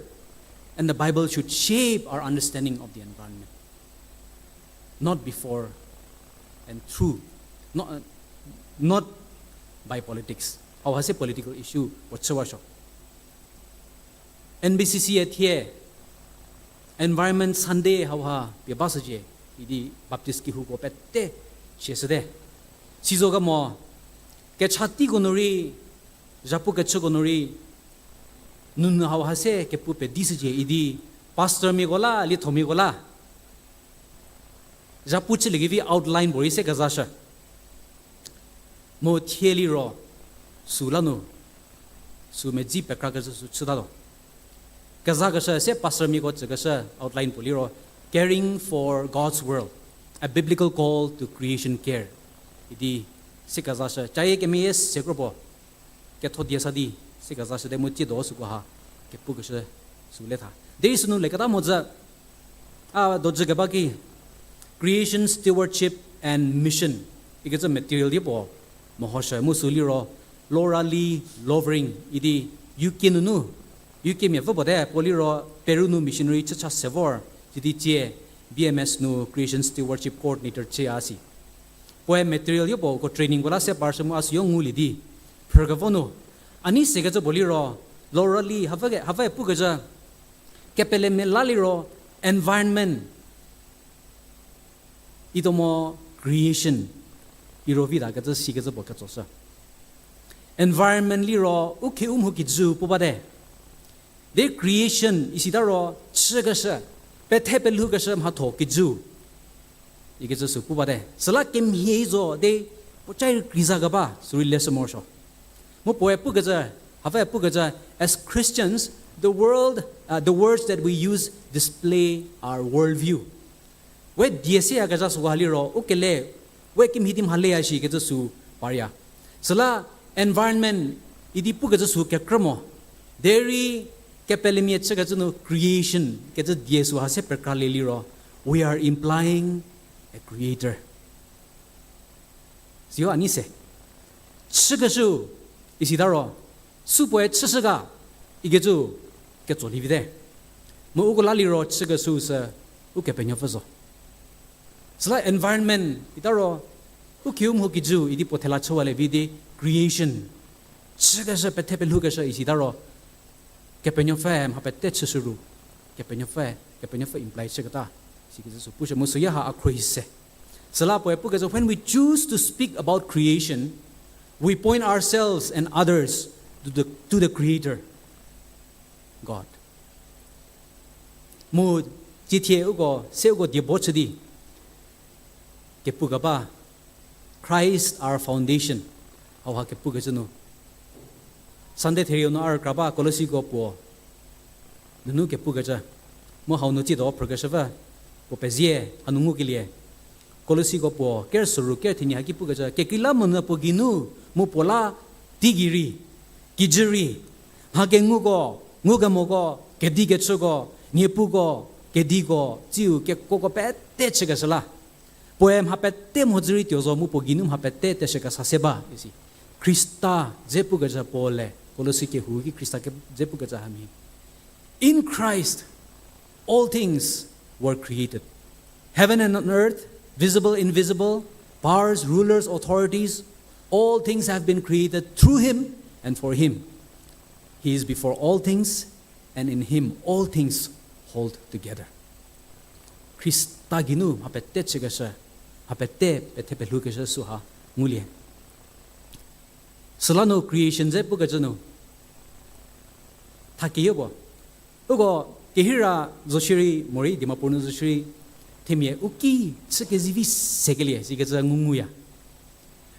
and the Bible should shape our understanding of the environment, not before and through, not, not by politics. Hauha se political issue puo chüwasuo. N B C C a thie Environment Sunday hauha pie bashücie idi Baptist kehouko pete siashüte. Sizo kemo, kecha teiko nu rei, zhapu kechüko nu rei, nunu hauha se kepu pedishücie idi pastormiako la, liethomiako la zhapu chüliekevi outline puorei se kezashü. Mu thie liro, sü la nu, sü medzi pekrakecü sü chütatuo. Kezakeshü se pastormiako tsükeshü outline puo liro, Caring for God's World, A Biblical Call to Creation Care idi se kezashü. Cayie kemeyie se kro puo ketho die sa di se kezashüte mu tsiedo süko ha kepukeshü sü le tha. Derei sünu leketa mozü, a dojü keba ki, Creation Stewardship and Mission ikecü material di puo mehoshü mu sü liro Laura Lee Lovering idi U K nunu, U K miapfü puote, puo liro Peru nu missionary chücha se vor, sidi tsie B M S nu Creation Stewardship Coordinator chüya si. Puoe material yopuo uko trainingko la se parshü mu a süyo ngulie di phrükevo nu, a nei sekecü puo liro, Laura Lee, hapfü, hapfü pukecü, kepelemia la liro, environment, ituo mo creation, iro vitakecü sikecü puo ketsoshü. Environment liro u khie u mho kijü pu bate. De creation isita ro chükeshü, pethe pelhoukeshü mhatho kijü ikecü sü pu bate. Süla kemhie zo de puoca rei krizakeba sürei leshü morosuo. Mu puoe pukecü, hapfü pukecü, as Christians, the world, uh, the words that we use display our worldview. We die seyakezha süko ha liro u kele, we kimhie di mhaleya shikecü sü parya. Süla environment idi pukecü sü kekrü mo. Derei kepelemia chükecü nu creation kecü die süha se pekralie liro, we are implying a creator. Sio a nei se. Chükeshü isita ro, supuoe chüshü ga ikecü ketso lievite. Mu uko la liro chükeshü sü Ukepenuopfü zo. Süla environment ita ro, u khie u mho kijü idi puo thela chüwalie vi di creation, chükeshü pethe pelhoukeshü isita ro, Kepenuopfü mha pete chüshü ru, Kepenuopfü, Kepenuopfü imply chüketa sikecü sü pushü mu süya ha a khruohi se. Süla puoe pukecü, when we choose to speak about creation, we point ourselves and others to the, to the Creator, God. Mu, tsithie uko, se uko diebo chü di kepukeba, Christ our foundation. Hauha kepukecü nu, Sunday therieu nu a rükra ba Kolosiko puo nunu kepukecü, mu hau nu tsiedo phrükeshüpfü puo pezie, hanu ngukelie. Kolosiko puo ker soru ker thenie haki pukecü, kekreilamonyü puo geinu mu puo la teigei rei, kijü rei, mha kenguko, ngukemoko, kedikechüko, niepuko, kediko, tsiu kekuoko pete chükeshü la, puoe mha pete mhodzü rei tuo zo mu puo geinu mha pete teshü kesa se ba isi. Khrista dze pukecü Paul-e Kolosi kehou ki Khrista ke dze pukecü hamhie. In Christ, all things were created. Heaven and on earth, visible, invisible, powers, rulers, authorities, all things have been created through him and for him. He is before all things, and in him all things hold together. Khrista geinu mha pete chükeshü, mha pete pethe pelhoukeshü süha ngulie. Süla nu creation dze pukecü nu thakeyo puo, uko kehira zo shierei morei Dimapur nu zo shierei, themia u ki chükezivi sekelie sikecü ngu nguya.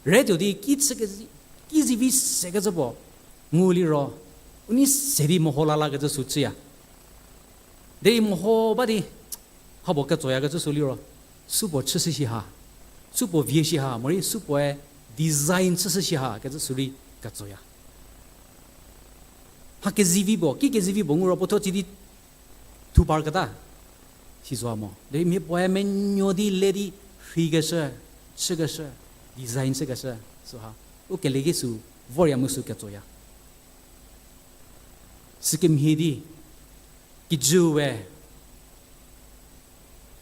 Retuo di ki chükezivi, ki zivi sekecü puo ngu liro, u nei se di meho lalakecü sü chüya. Derei meho ba di, hako ketsoyakecü sü liro, supuo chüshü shi ha, supuo vie shi ha, morei supuoe design chüshü shi ha kecü sü rei ketsoya. Mha kezivi puo, ki kezivi puo ngu ro puo thuo tsi di thu parketa si zo mo. Derei mia puoe menuo di le di rheikeshü, chükeshü, design chükeshü, süha u kele ki sü vorya mu sü ketsoya. Sükemhie di, kijüu we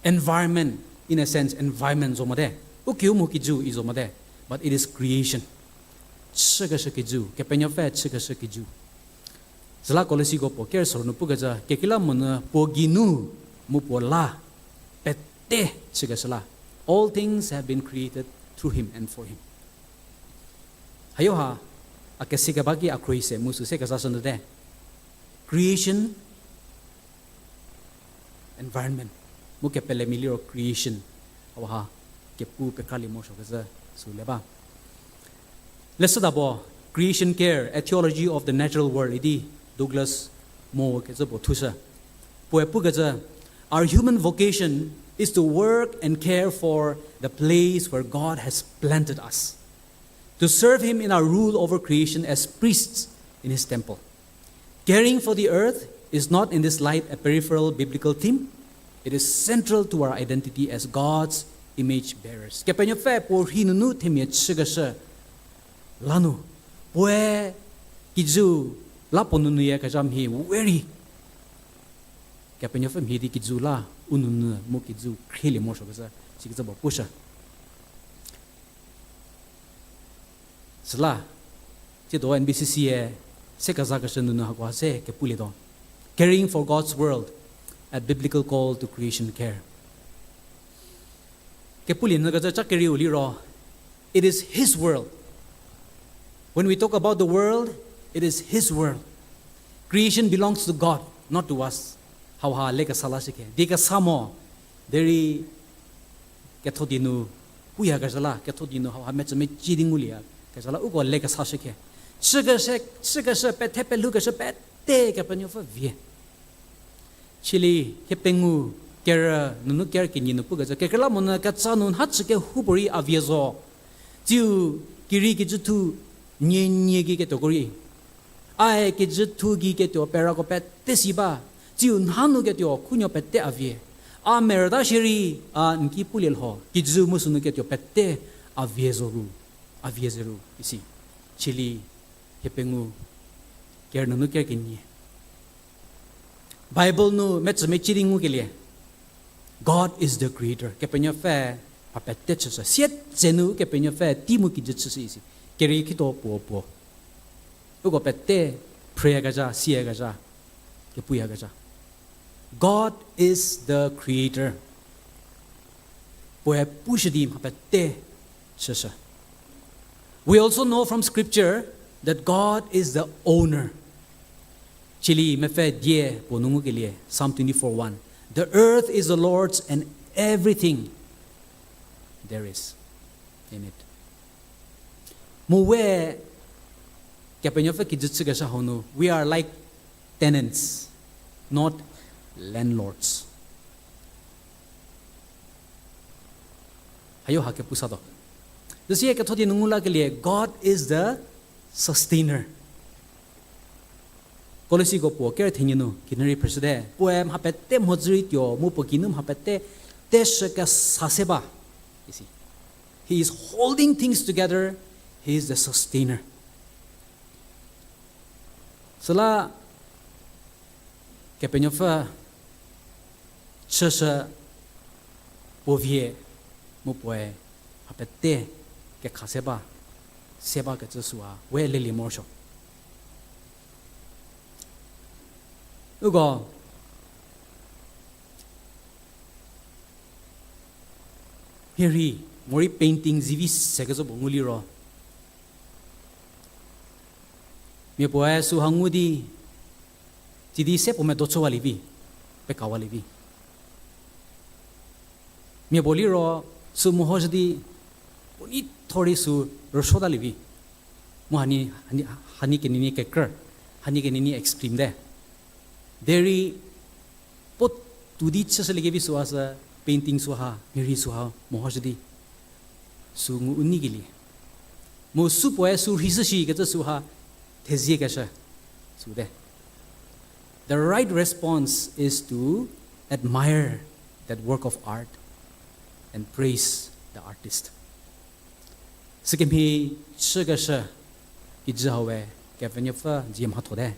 environment, in a sense, environment zo mote. U kiu mu kijüu i zo mote. But it is creation. Chükeshü kijüu, Kepenuopfü chükeshü kijüu. Süla Kolosiko puo ker soru nu pukecü, kekreilamonyü puo geinu mu puo la pete chükeshü la. All things have been created through him and for him. Hayo ha, a kesikeba ki a khruohi se mu sü se kezashünyüte. Creation, environment, mu kepelemia liro creation, hauha kepu pekralie morosuokecü sü le ba. Leshüda puo, Creation Care, A Theology of the Natural World idi Douglas Moo kecü puo thushü. Puoe pukecü, our human vocation is to work and care for the place where God has planted us, to serve him in our rule over creation as priests in his temple. Caring for the earth is not in this light a peripheral biblical theme. It is central to our identity as God's image bearers. Kepenuopfü puo rhi nunu themia chükeshü lanu, puoe kijüu la puo nunu yakezha mhie we rei, Kepenuopfü mhie di kijüu la u nunu mu kijüu khrielie morosuokecü, sikecü puo pushü. Süla, tsiedo N B C C-e se kezakeshü nunu hakoha se kepulietuo. Caring for God's world, a biblical call to creation care. Kepulie nyükecü cha kerieu liro, it is his world. When we talk about the world, it is his world. Creation belongs to God, not to us. Hauha lekesa lashükhe. Die kesa mo, derei ketho di nu puyakezha la, ketho di nu hauha mecü mecie di ngulieyakezha la, uko lekesa shükhe. Chükeshü, chükeshü, pethe pelhoukeshü pete Kepenuopfü vie. Chili hie pengou kerü nunu ker kenie nu pukecü, kekreilamonyü kecha nu nha chü kehoupuorei a vie zo. Tsiu kirei kijüthu nie nie gei ketuoko rei, ae kijüthu gei ketuo perako pete si ba. Tsiu nha nu ketuo khunuo pete a vie. A merüta shierei, a n ki pulie lho, kijü mu sünu ketuo pete a vie zo ru, a vie ze ru isi. Chili hie pengou kerü nunu ker kenie, Bible nu mecü mecie di ngukelie, God is the creator. Kepenuopfü mha pete chüshü. Sietsenu Kepenuopfü tei mu kijü chüshü isi. Kerei khito puo puo, uko pete phreyakezha, siyakezha, kepuyakezha. God is the creator. Puoe pushü di mha pete chüshü. We also know from scripture that God is the owner. Chili mepfü die puo nu ngukelie, Psalm twenty-four one. The earth is the Lord's and everything there is in it. Mu we Kepenuopfü kijü chükeshü hau nu, we are like tenants, not landlords. Hayo ha kepu sa do. Züsie ketho di nu ngu lakelie, God is the sustainer. Kolosiko puo ker thenie nu kinuri phrüshüte, puoe mha pete mhodzü rei tuo, mu puo kinu mha pete teshü kesa se ba. Isi. He is holding things together. He is the sustainer. Süla Kepenuopfü chüshü puo vie mu puoe mha pete kekha se ba, se bakecü süha we lelie morosuo. Uko mhierhei morei painting zivi sekecü puo ngu liro, mia puoe süha ngu di, tsidi se puo medo chüwalie vi, pekawalievi. Mia puo liro sü mehoshü di, puo neithorei sü rüsuotalievi. Mu hani, hani, hani kenini kekrü, hani kenini extreme te. Derei puo tou di chüshüliekevi süha sü painting süha, mhierhei süha mehoshü di, sü ngu u neikelie. Mu sü puoe sü rheishü shikecü süha theziekeshü süte. The right response is to admire that work of art and praise the artist. Sükemhie chükeshü kijü hau we Kepenuopfü dzie mhathote.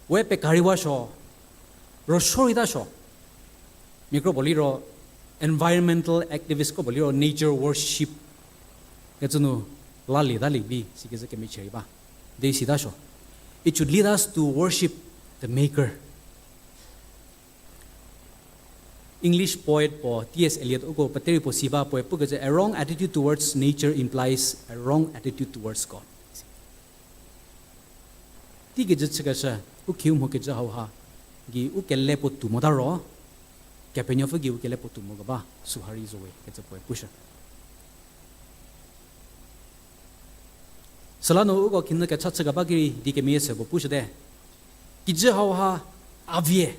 We pekariwasuo, rüsuo reitasuo. Mia kro puo liro environmental activist kro puo liro nature worship kecü nu lalietalie vi sikecü kemechie rei ba. Derei sitasuo, it should lead us to worship the Maker. English poet puo T S Eliot uko peterei puo si ba, puoe pukecü, a wrong attitude towards nature implies a wrong attitude towards God. Teikecü chükeshü, u khiu mhokecü hauha gei u kele puotou mota ro, Kepenuopfü gei u kele puotou mokeba süha rei zo we kecü puoe pushü. Süla nu uko khinhie kecha chükeba ki rei di kemeyie se puo pushüte. Kijü hauha a vie,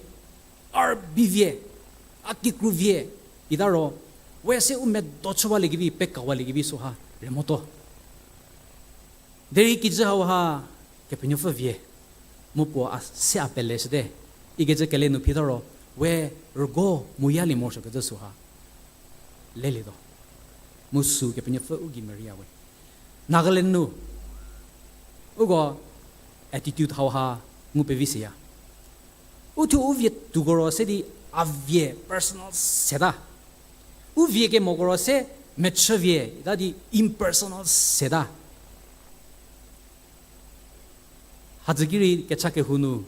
a rübei vie, a kikru vie, ita ro, we se u medo chüwaliekevi, pekawaliekevi süha re motuo. Derei kijü hauha Kepenuopfü vie, mu puo a se a peleshüte, ikecü kele nu phita ro, we rügo muyalie morosuokecü süha lelietuo. Mu sü Kepenuopfü u gei meria we. Nagaland nu uko attitude hauha ngu pevi seya. Uthuo u vie touko ro se di a vie personal seta. U vie kemoko ro se mechü vie ita di impersonal seta. Hadzü ki rei kecha kehou nu,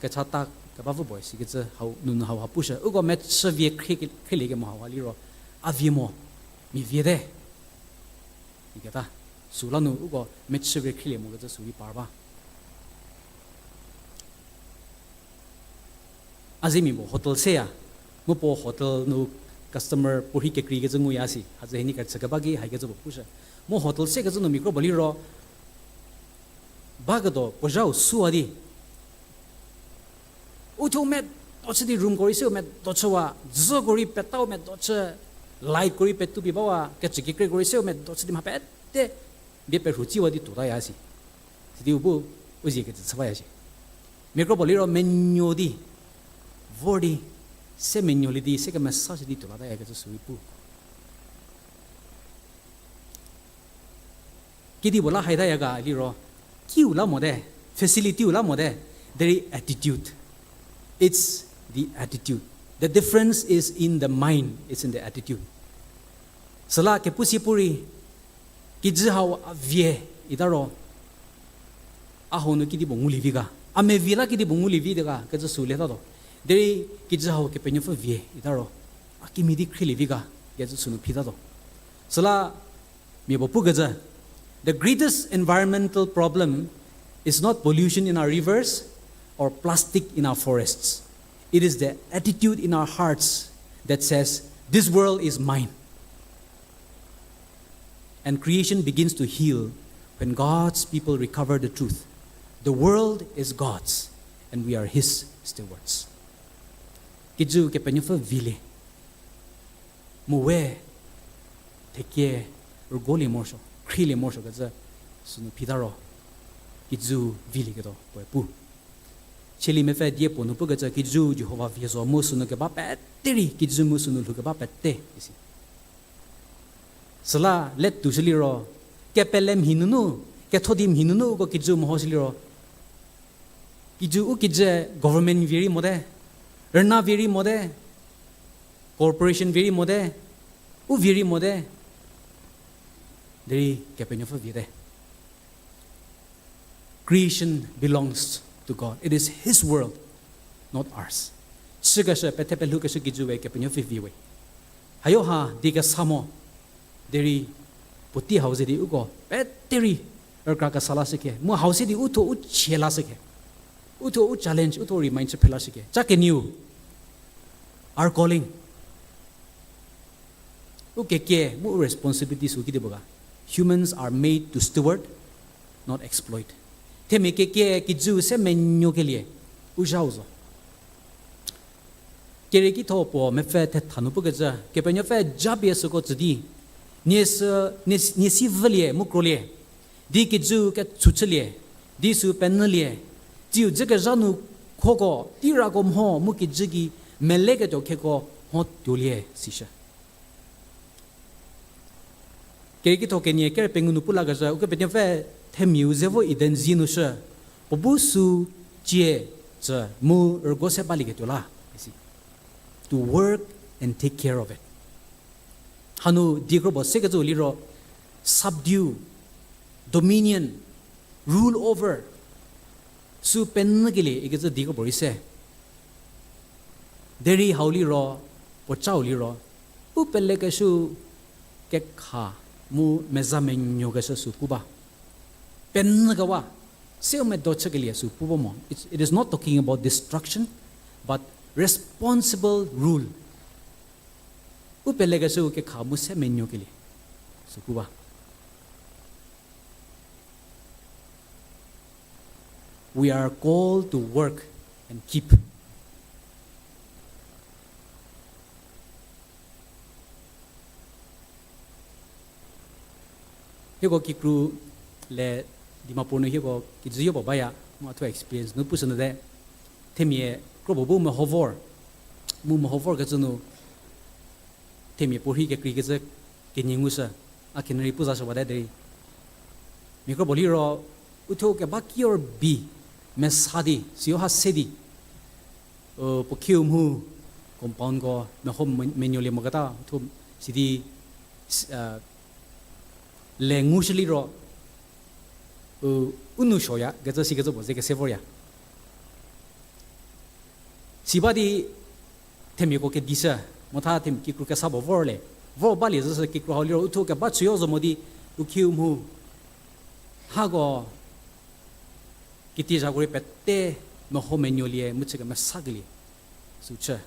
kecha ta kebavü puoe sikecü hau nunu hauha pushü. Uko mechü vie khrie ke-, khrielie kemo hauha liro, a vie mo, mia viete iketa. Süla nu uko mechü vie khrielie mokecü sü rei par ba. A zemia puo hotel seya, mu puo hotel nu customer puorhi kekreikecü nguya si, hadzü hienie kechü keba ki haikecü puo pushü. Mu hotel sekecü nu mia kro puo liro, baketuo puo zhau süa di, uthuo medo chü di roomko rei seu medo chüwa, dzüko rei petau medo chü, lightko rei petou pie bawa, kecü kekreiko rei seu medo chü di mha pete bie perhu tsiwa di tuotaya si. Sidi u bu u zie kecü chü baya si. Mia kro puo liro menuo di, vor di, se menuolie di, se kemesashü di tuo latayakecü sü rei pu. Kedipuo la haitaya ga liro, kiu la mote, facility-u la mote, derei attitude. It's the attitude. The difference is in the mind, it's in the attitude. Süla kepu si pu rei, kijü hau a vie ita ro, a hau nu kedipuo ngulie vi ga. A mevie la kedipuo ngulie vi di ga, kecü sü lietatuo. Derei kijü hau Kepenuopfü vie ita ro, a kemhie di khrielie vi ga. kecü sünu phitatuo. Süla mia puo pukecü, the greatest environmental problem is not pollution in our rivers or plastic in our forests. It is the attitude in our hearts that says, "This world is mine." And creation begins to heal when God's people recover the truth. The world is God's, and we are His stewards. Kijü Kepenuopfü vilie. Mu we, thekie, rügolie morosuo, khrielie morosuo kecü, sünu phita ro, kijü vilieketuo puoe pu. Cheli mepfü die puo nu pukecü kijü Jihova vie zo mu sünu keba pete rei, kijü mu sünu lhoukeba pete, isi. Süla letushü liro, kepele mhi nunu, ketho di mhi nunu uko kijü mehoshü liro, kijü u kijü government vie rei mote, rüna vie rei mote, corporation vie rei mote, u vie rei mote, derei Kepenuopfü viete. Creation belongs to God. It is His world, not ours. Chükeshü, pethe pelhoukeshü kijü we Kepenuopfü vi we. Hayo ha di kesa mo, derei puotei hau ze di uko pete rei rükra kesa lashüke, mu hau se di uthuo u chie lashüke, uthuo u challenge, uthuo remind chü phe lashüke. Cha kenieu, our calling. U kekie mu u responsibility sü kidi puo ga. Humans are made to steward, not exploit. Themia kekie kijü se menuokelie u zhau zo. Kerieki tho puo mepfü thetha nu pukecü, Kepenuopfü japie süko tsü di, nie sü, nie, nie si vülie mu krolie, di kijü ketshu chülie, di sü penyülie, tsiu dzükezha nu khoko, teirako mho mu kijü gei meleketuo kheko mho tuolie, sishü. Kerieki tho kenie kerü pengou nu pu lakezhü, Ukepenuopfü themiau ze vo Eden zie nu shü, puo bu sü cie tsü mu rügo se balieketuo la, isi. To work and take care of it. Hanu diekro puo sekecü liro, subdue, dominion, rule over, sü penyükelie ikecü diekro puo rei se. Derei hau liro, puo chau liro, u pelekeshü kekha mu meza menuokeshü sü pu ba. Penyükewa, seu medo chükelie sü pu ba mo. It's, it is not talking about destruction, but responsible rule. U pelekeshü kekha mu se menuokelie sü pu ba. We are called to work and keep. Hieko kikru le Dimapur nu hieko kijü yopuo baya, mu a thuo experience nu pushünyüte. Themia kropuo bu meho vor, mu meho vorkecü nu themia puorhi kekreikecü kenie ngushü, a kenie rei pu zashüwate derei. Mia kropuo liro, uthuo keba kior bi, mesa di, siyo ha se di, u, puo khiu mhu, compoundko meho me-, menuolie moketa, uthuo sidi, s-, a, le ngushü liro, u, u nou shoya kecü sikecü puo ze kese vorya. Si ba di themiako kedishü, motha themia kikru kesa puo vor le, vor balie zhüshü kikru hau liro uthuo keba chüyo zo mo di, u khiu mhu, hako, kitiezhako rei pete meho menuolie mu chü kemesakelie sü chü.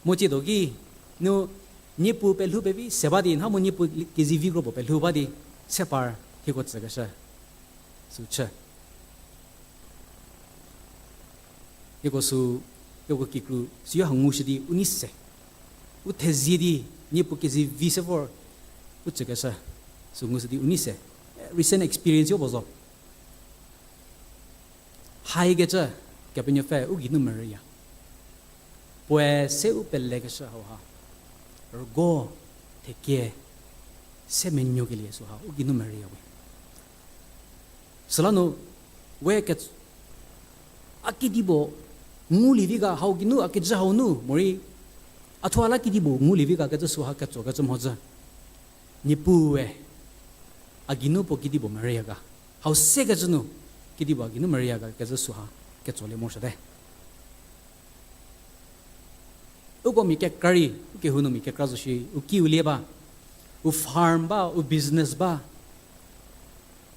Mu tsiedo ki, nu, niepu pelhou pevi se ba di, nha mu niepu kezivi kropuo pelhou ba di, se par hieko tsükeshü sü chü. Hieko sü, hieko kikru, siyo ha ngushü di u nei se. U thezie di, niepu kezivi se vor, u tsükeshü sü ngushü di u nei se. Recent experience yopuo zo. Haikecü, Kepenuopfü u geinu merüya. Puoe se u pelekeshü hauha, rügo, thekie, se menuokelie süha u geinu merüya we. Süla nu, we ke, a kedipuo ngulie vi ga hau geinu a kijü hau nu morei, a thuo a la kedipuo ngulie vi ga kecü süha ketsokecü mhodzü. Niepuue, a geinu puo kedipuo merüya ga. Hau sekecü nu, kedipuo a geinu merüya ga kecü süha ketsolie morosuote. Uko mia kekra rei, u kehou nu mia kekra zo shi, u ki u lie ba, u farm ba, u business ba,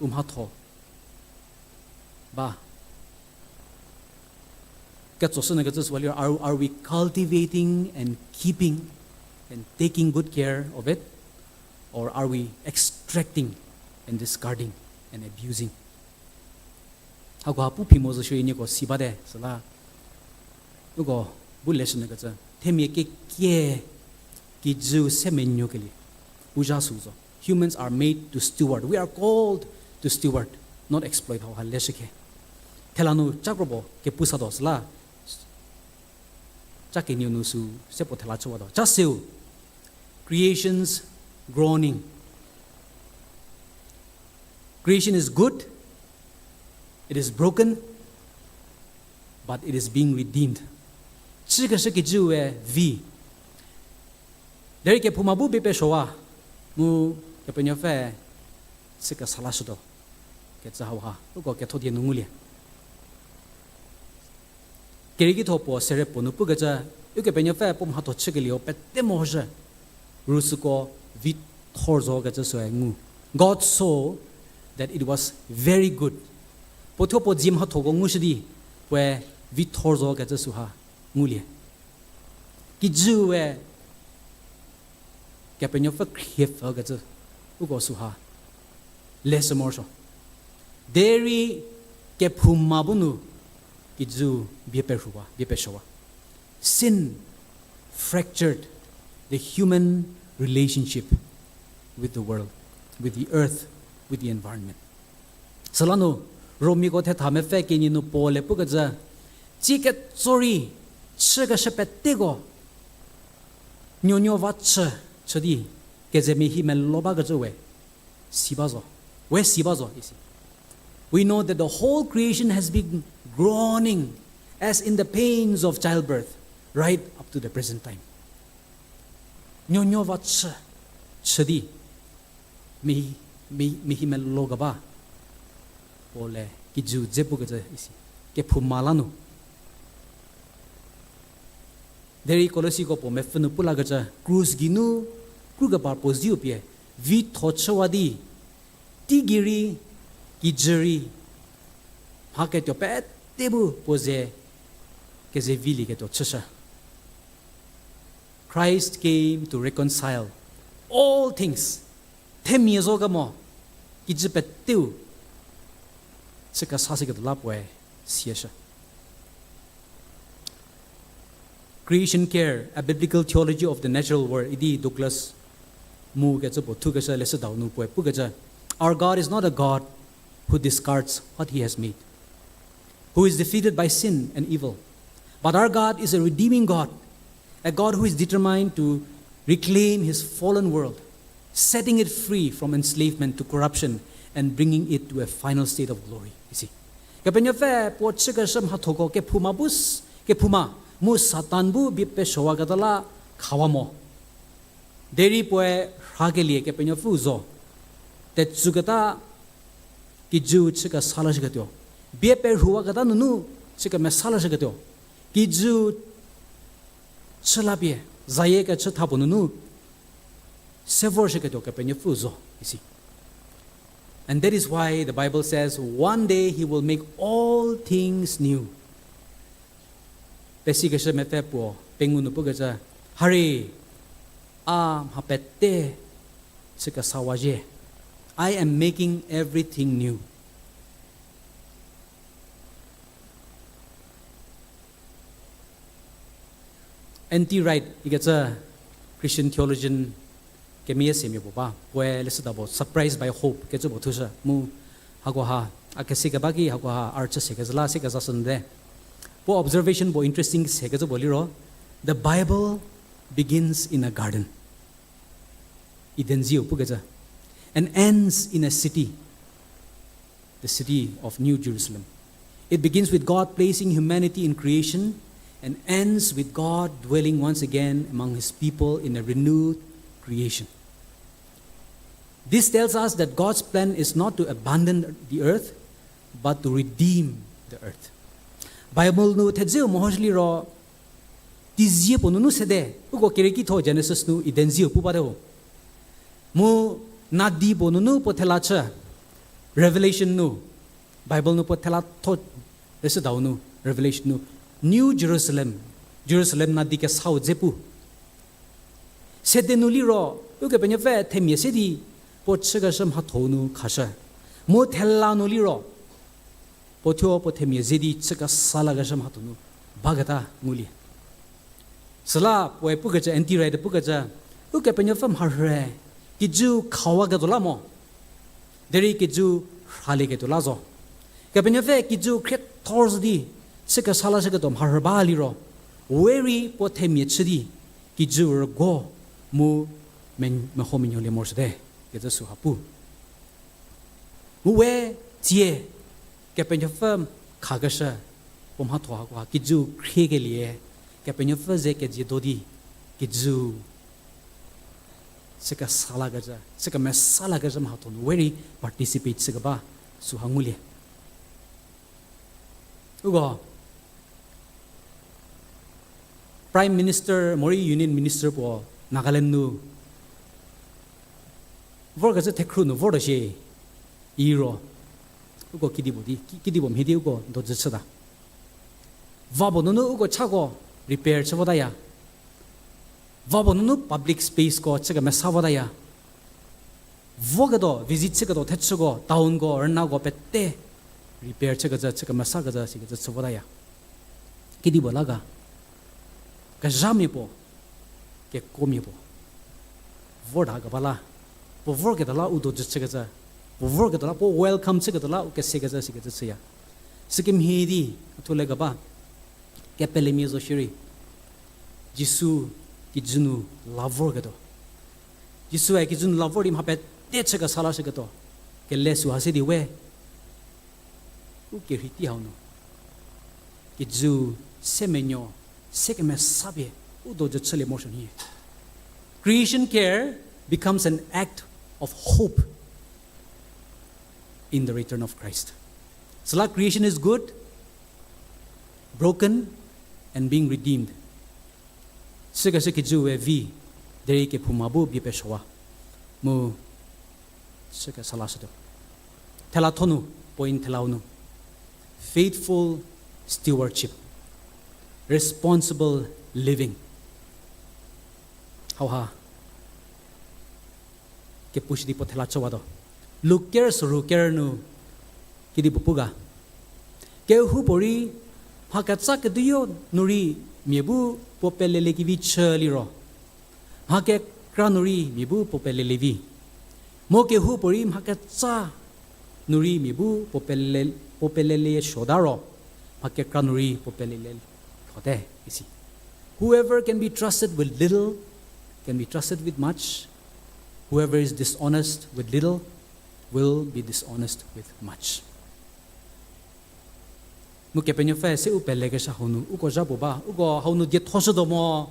u mhatho ba. Ketsoshünyü kecü süwa liro, are, are we cultivating and keeping and taking good care of it? Or are we extracting and discarding and abusing? Hakoha pu phi mo zo shierei nieko si bate, süla uko bu leshünyü kecü. Themia kekie kijüu se menuokelie u zha sü zo. Humans are made to steward. We are called to steward, not exploit, hauha leshü khe. Thela nu ca kropuo kepu satuo süla, ca kenieu nu sü se puo thela chüwatuo. Ca seu, creation's groaning. Creation is good, it is broken, but it is being redeemed. Chükeshü kijüue vi. Derei kephouma bu bie pesuowa, mu Kepenuopfü chü kesa lashütuo kecü hauha uko ketho die nu ngulie. Kerieki tho puo sere puo nu pukecü, Ukepenuopfü puo mhatho chükelieu pete mozhü, ru süko vi thor zo kecü süe ngu. God saw that it was very good. Puo thuo puo dzie mhathoko ngushü di, puoe vi thor zo kecü süha ngulie. Kijüue Kepenuopfü khriepfü kecü uko süha leshü morosuo. Derei kephouma bu nu kijü bie perhuwa, bie pesuowa. Sin fractured the human relationship with the world, with the earth, with the environment. Süla nu, Romiako thetha mepfü kenie nu Paul-e pukecü, tsie ketso rei chükeshü peteko nuonuo va chü, chü di, keze mia hi melo bakecü we si ba zo, we si ba zo isi. We know that the whole creation has been groaning as in the pains of childbirth right up to the present time. Nuonuo va chü, chü di, mia, mia, mia hi melo keba, Paul-e kijü dze pukecü isi, kephouma la nu. Derei Kolosiko puo mepfü nu pu lakecü, krus geinu kru keba puo ziu pie vitho chüwa di, teigei rei, kijü rei, mha ketuo pete bu puo ze kezevilieketuo chüshü. Christ came to reconcile all things. Themia zo kemo, kijü peteu chü kesashüketuo la puoe siashü. Creation Care, A Biblical Theology of the Natural World, idi Douglas Moo kecü puo thukeshü leshüdau nu puoe pukecü, Our God is not a God who discards what he has made, who is defeated by sin and evil. But our God is a redeeming God, a God who is determined to reclaim his fallen world, setting it free from enslavement to corruption and bringing it to a final state of glory. Isi. Kepenuopfü puo chükeshü mhathoko kephouma bu s-, kephouma, mu Satan bu bie pesuowaketa la khawa mo. Derei puoe rhakelie Kepenuopfü zo. Tetsüketa kijü chü kesa lashüketuo. Bie perhuwaketa nunu chü kemesa lashüketuo. Kijü chü lapie, zayie kechü tha puo nunu se vorshüketuo Kepenuopfü zo isi. And that is why the Bible says, one day he will make all things new. Pesikeshü mepfü puo pengou nu pukecü, hari, a mha pete chü kesawa zhie. I am making everything new. N T Wright ikecü Christian theologian kemeyie semia puo ba, puoe leshüda puo Surprised by Hope kecü puo thushü mu, hakoha, a kese keba ki hakoha a rüchü se kezhü la se kezashü nyü te. Puo observation puo interesting se kecü puo liro, the Bible begins in a garden. Eden zieu pukecü. And ends in a city, the city of New Jerusalem. It begins with God placing humanity in creation and ends with God dwelling once again among his people in a renewed creation. This tells us that God's plan is not to abandon the earth, but to redeem the earth. Bible nu thedzeu mehoshü liro, Teizie puo nunu sede, uko kerieki tho Genesis nu Eden zieu pu bate ho. Mu nadi puo nunu puo thela chü, Revelation nu, Bible nu puo thela tho, leshüdau nu, Revelation nu, New Jerusalem, Jerusalem nadi kesau dze pu. Sede nu liro, Ukepenuopfü themia se di, puo chükeshü mhatho nu khashü. Mu thela nu liro, puo thuo puo themia ze di chü kesa lakeshü mhatho nu baketa ngulie. Süla puoe pukecü, N T Wright pukecü, Ukepenuopfü mharhüe, kijüu khawaketuo la mo, derei kijüu rhalieketuo la zo. Kepenuopfü kijüu khriethor zo di chü kesa lashüketuo mharhü ba liro, we rei puo themia chü di, kijüu rügo mu me-, meho menuolie morosuote, kecü süha pu. Mu we tsie, Kepenuopfü khakeshü, puo mhatho hakoha kijüu khriekelie, Kepenuopfü ze kezie do di, kijüu chü kesa lakecü, chü kemesa lakecü mhatho nu we rei participate chükeba süha ngulie. Uko Prime Minister morei Union Minister puo Nagaland nu vorkezhü thekhru nu vortuo shie, iro, uko kedipuo di, ki-, kedipuo mhie di uko dojü chüta. Va puo nunu uko chako repair chü votaya. Va puo nunu public spaceko chü kemesa votaya. Voketuo, visit chüketuo thechüko, townko, rünako pete repair chükecü, chü kemesakecü, sikecü chü votaya. Kedipuo la ga, kezhamia puo, kekomia puo vorta keba la, puo vorketuo la u dojü chükecü, puo vorketuo la, puo welcome chüketuo la u kesekecü, sikecü chüya. Sükemhie di, a thuo le keba, kepelemia zo shierei, Jisu kijü nu la vorketuo. Jisue kijü nu la vor di mha pete chü kesa lashüketuo. Kele süha se di we, u kerhei tei hau nu, kijü se menuo, se kemesa pie, u dojü chülie morosuo nhie. Creation care becomes an act of hope in the return of Christ. Süla creation is good, broken, and being redeemed. Sükeshü kijüu we vi, derei kephouma bu bie pesuowa. Mu sükesa lashütuo. Thela tho nu, point thelau nu. Faithful stewardship. Responsible living. Hauha kepushü di puo thela chüwatuo. Luk ker soru ker nu kedipuo pu ga. Kehoupuorei mha ketsa keduoyo nu rei mia bu puo peleliekevi chü liro, mha kekra nu rei mia bu puo pelelie vi. Mu kehoupuorei mha ketsa nu rei mia bu puo pele-, puo pelelie suota ro, mha kekra nu rei puo pelelie lhote isi. Whoever can be trusted with little can be trusted with much. Whoever is dishonest with little will be dishonest with much. Mu Kepenuopfü se u pelekeshü hau nu uko zha puo ba, uko hau nu diethoshütuo mo,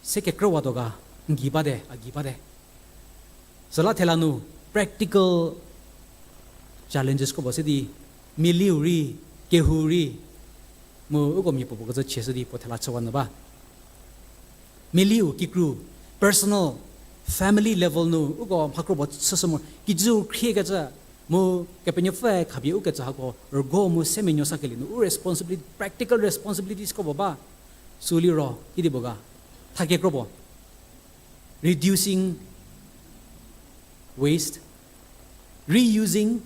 se kekrüwatuo ga, n gei bate, a gei bate. Süla thela nu practical challenges ko puo se di, mialiu rei, kehou rei, mu uko mia puopuo kecü chieshü di puo thela chüwa nyü ba. Mialiu kikru, personal, family level nu uko mha kro puo chüshü mo, kijüu khriekecü, mu Kepenuopfüe khapie ukecü hako rügo mu se menuo sakelie nu u responsibility, practical responsibilities ko puo ba. Sü liro kedipuo ga, thakekro puo, reducing waste, reusing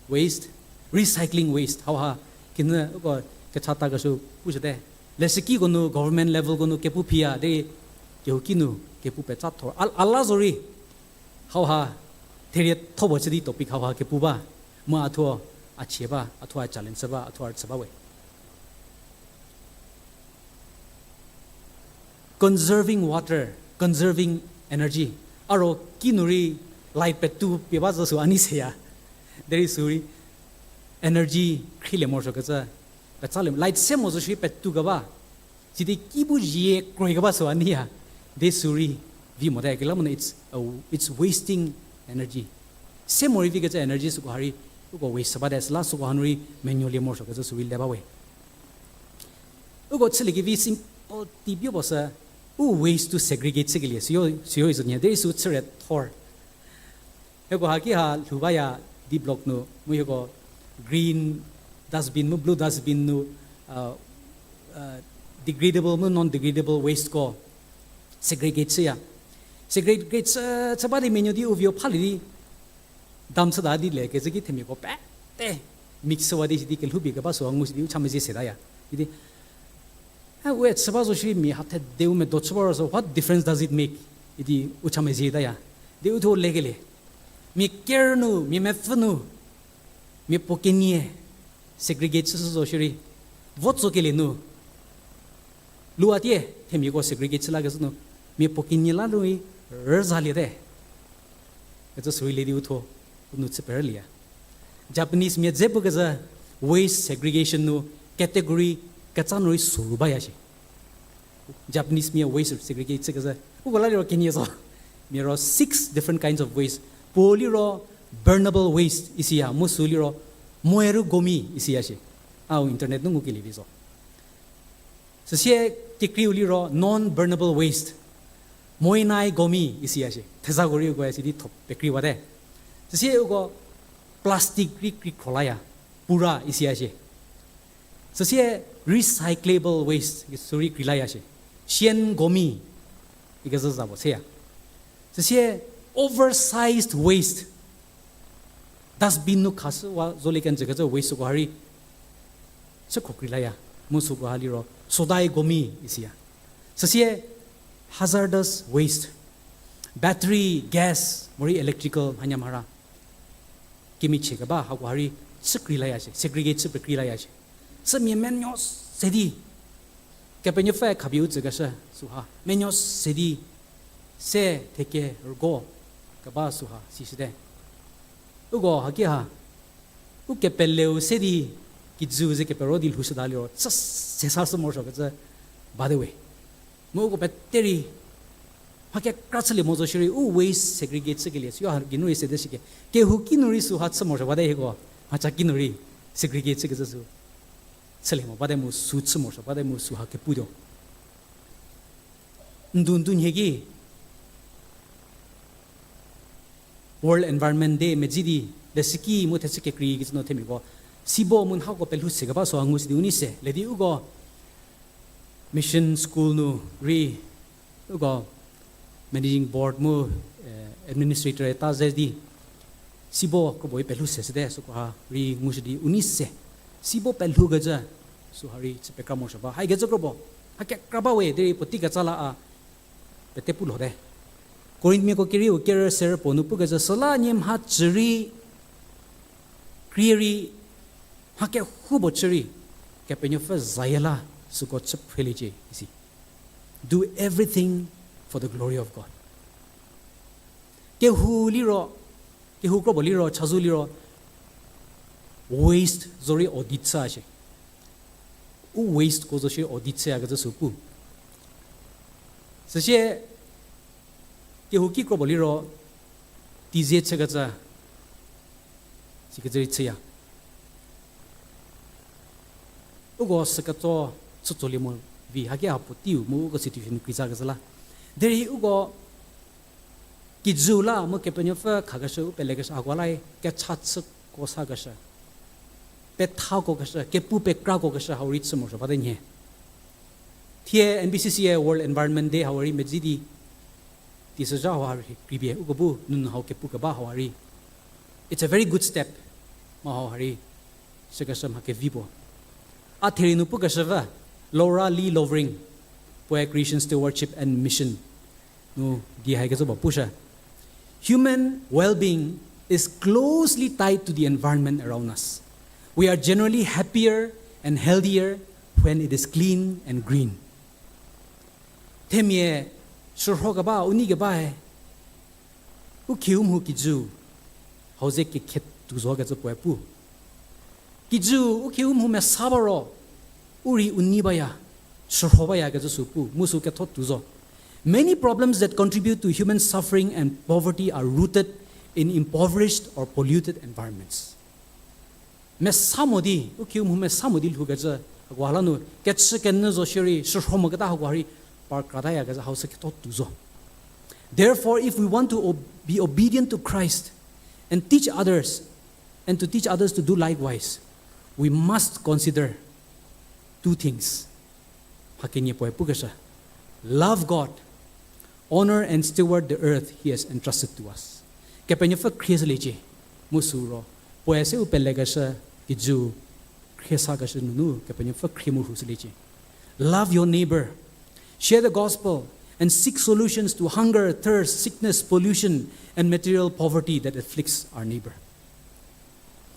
waste, recycling waste. Hauha kinu uko kechatakeshü pushüte. Leshükiko nu government level ko nu kepu phiya derei kehouki nu kepu petsa thor. A la zorei hauha therietho puo chü di topic hauha kepu ba. Mu a thuo a chie ba, a thuo a challenge ba, a thuo a rüchü ba we. Conserving water, conserving energy. Aro kinu rei light petu pie ba zo sü a nei seya. Derei sü rei energy khrielie morosuokecü, petsalie light se mo zo shi petu keba. Sidi ki bu zie kroikeba sü a neiya. Derei sü rei vi mote, kelamu no it's, it's wasting energy. Se morei vikecü energy süko ha rei uko waste bate, süla süko hanu rei menuolie morosuokecü sü rei le ba we. Uko chüliekevi sim-, O, teipuo sü, u waste to segregate chükelie, süyo, süyo izo nie, derei sü chüre thor. Hieko haki ha lhou baya D block nu, mu hieko green dustbin mu blue dustbin nu, uh, uh, degradable mu non-degradable waste ko segregate chüya. Segregate chü, chü ba di menuo di u vio phalie di, dam chüta di le kezhü ki themiako pete mix chüwa di sidi kelhou pie keba süu ngu sidi u cha mezie setaya. Idi, a, we chü ba zo shiri mia ha thedeu medo chü ba ro so, what difference does it make? Idi u cha mezie taya. Di u thuo lekelie. Mia ker nu, mia mepfü nu, mia puo kenie segregate chüshü zo shiri, vo tsokelie nu, lua tie, themiako segregate chü lakezhü nu, mia puo kenie la nu rei rüzaliete. Kecü sürei le di u thuo, u nu chü perülieya. Japanese mia dze pukezhü waste segregation nu category ketsa nu rei soru baya shie. Japanese mia waste segregate chükezhü, uko la liro kenie zo. Mia ro six different kinds of waste. Puo liro burnable waste isiya, mu sü liro moeru gomi isiya shie. Au internet nu ngukelie vi zo. Süsie kekreiu liro non-burnable waste, moenai gomi isiya shie. Thezako rei uko sidi tho pekreiwate. Süsie uko plastic rei kreikhro laya, pura isiya shie. Süsie recyclable waste, sü rei kreilaya shie. Sien gomi, ikezhü za puo seya. Süsie oversized waste, dustbin nu khashüwa zolie kenjü kecü waste süko ha rei chükhro kreilaya, mu süko ha liro sodai gomi isiya. Süsie hazardous waste, battery, gas, morei electrical mhanyamhara kemichie keba hako ha rei chü kreilaya shie, segregate chü pekreilayashie. Sümia menuo se di, Kepenuopfü khapie u tsükeshü süha menuo se di, se theke rügo keba süha sishüte. Uko haki ha, u kepeleu se di, kijü ze kepero di lhoushüta liro chü sesashü morosuokecü bate we. Mu uko pete rei mha kekra chülie mo zo shierei u waste segregate chükelie süha geinu rei sede shike. Kehouki nu rei süha chü morosuo bate hieko, mhacha ki nu rei segregate chükecü sü chülie mo bate mu sü chü morosuo bate mu süha keputuo. Ndu ndu nhie ki World Environment Day medzi di, leshüki mu thechü kekreikecü nu themiako sibo mu nhako pelhou sekeba süha ngu sidi u nei se le di uko mission school nu rei uko managing board mu administrator ta ze di sibo kropuo rei pelhou seshüte süko ha rei ngushü di u nei se. Sibo pelhoukecü süha rei chü pekra morosuo ba. Haikecü kropuo ha kekra ba we derei puotei ketsa la a pete pu lhote. Korinthmiako kerieu kerü serü puo nu pukecü süla nie mhacü rei krie rei mha kehoupuo chü rei Kepenuopfü zayie la süko chü phreliecie isi. Do everything for the glory of God. Kehou liro, kehou kropuo liro, chazou liro, waste zo rei audit chü a shie. U wasteko zo shie audit chüyakecü sü pu. Süsie kehouki kropuo liro, teizie chükecü, sikecü rei chüya. Uko süketso chütsolie mo vi haki ha puo teiu mu uko situation krizakecü la. Derei uko kijüu la mu Kepenuopfü khakeshü u pelekeshü hako la kecha chüko sakeshü, pethako keshü, kepu pekrako keshü hau rei chü morosuo bate nhie. Thie N B C C-e World Environment Day hau rei medzi di, teisozha hau ha rei kripie uko bu nunu hau kepu keba hau ha rei, it's a very good step. Ma hau ha rei sükeshü mha kevi puo. A therie nu pukeshü va, Laura Lee Lovering, puoe Creation Stewardship and Mission nu di haikecü puo pushü. Human well-being is closely tied to the environment around us. We are generally happier and healthier when it is clean and green. Themia shürho keba, u nei kebae, u khiu mhu kijü hau ze kekhe tuo zo kecü puoe pu. Kijü u khiu mhu mesa ba ro, u rei u nei baya, shürho baya kecü sü pu, mu sü ketho tuo zo. Many problems that contribute to human suffering and poverty are rooted in impoverished or polluted environments. Mesa mo di, u khiu mhu mesa mo di lhoukecü Hakoha la nu kechü kenyü zo shierei shürho moketa hakoha rei par kratayakecü hau sü ketho tuo zo. Therefore, if we want to ob- be obedient to Christ and teach others, and to teach others to do likewise, we must consider two things. Mha kenie puoe pukeshü, love God, honor and steward the earth He has entrusted to us. Kepenuopfü khrieshüliecie, mu süu ro, puoe se u pelekeshü kijüu khriesakeshü nunu Kepenuopfü khrie mu rhushüliecie. Love your neighbor, share the gospel, and seek solutions to hunger, thirst, sickness, pollution, and material poverty that afflicts our neighbor.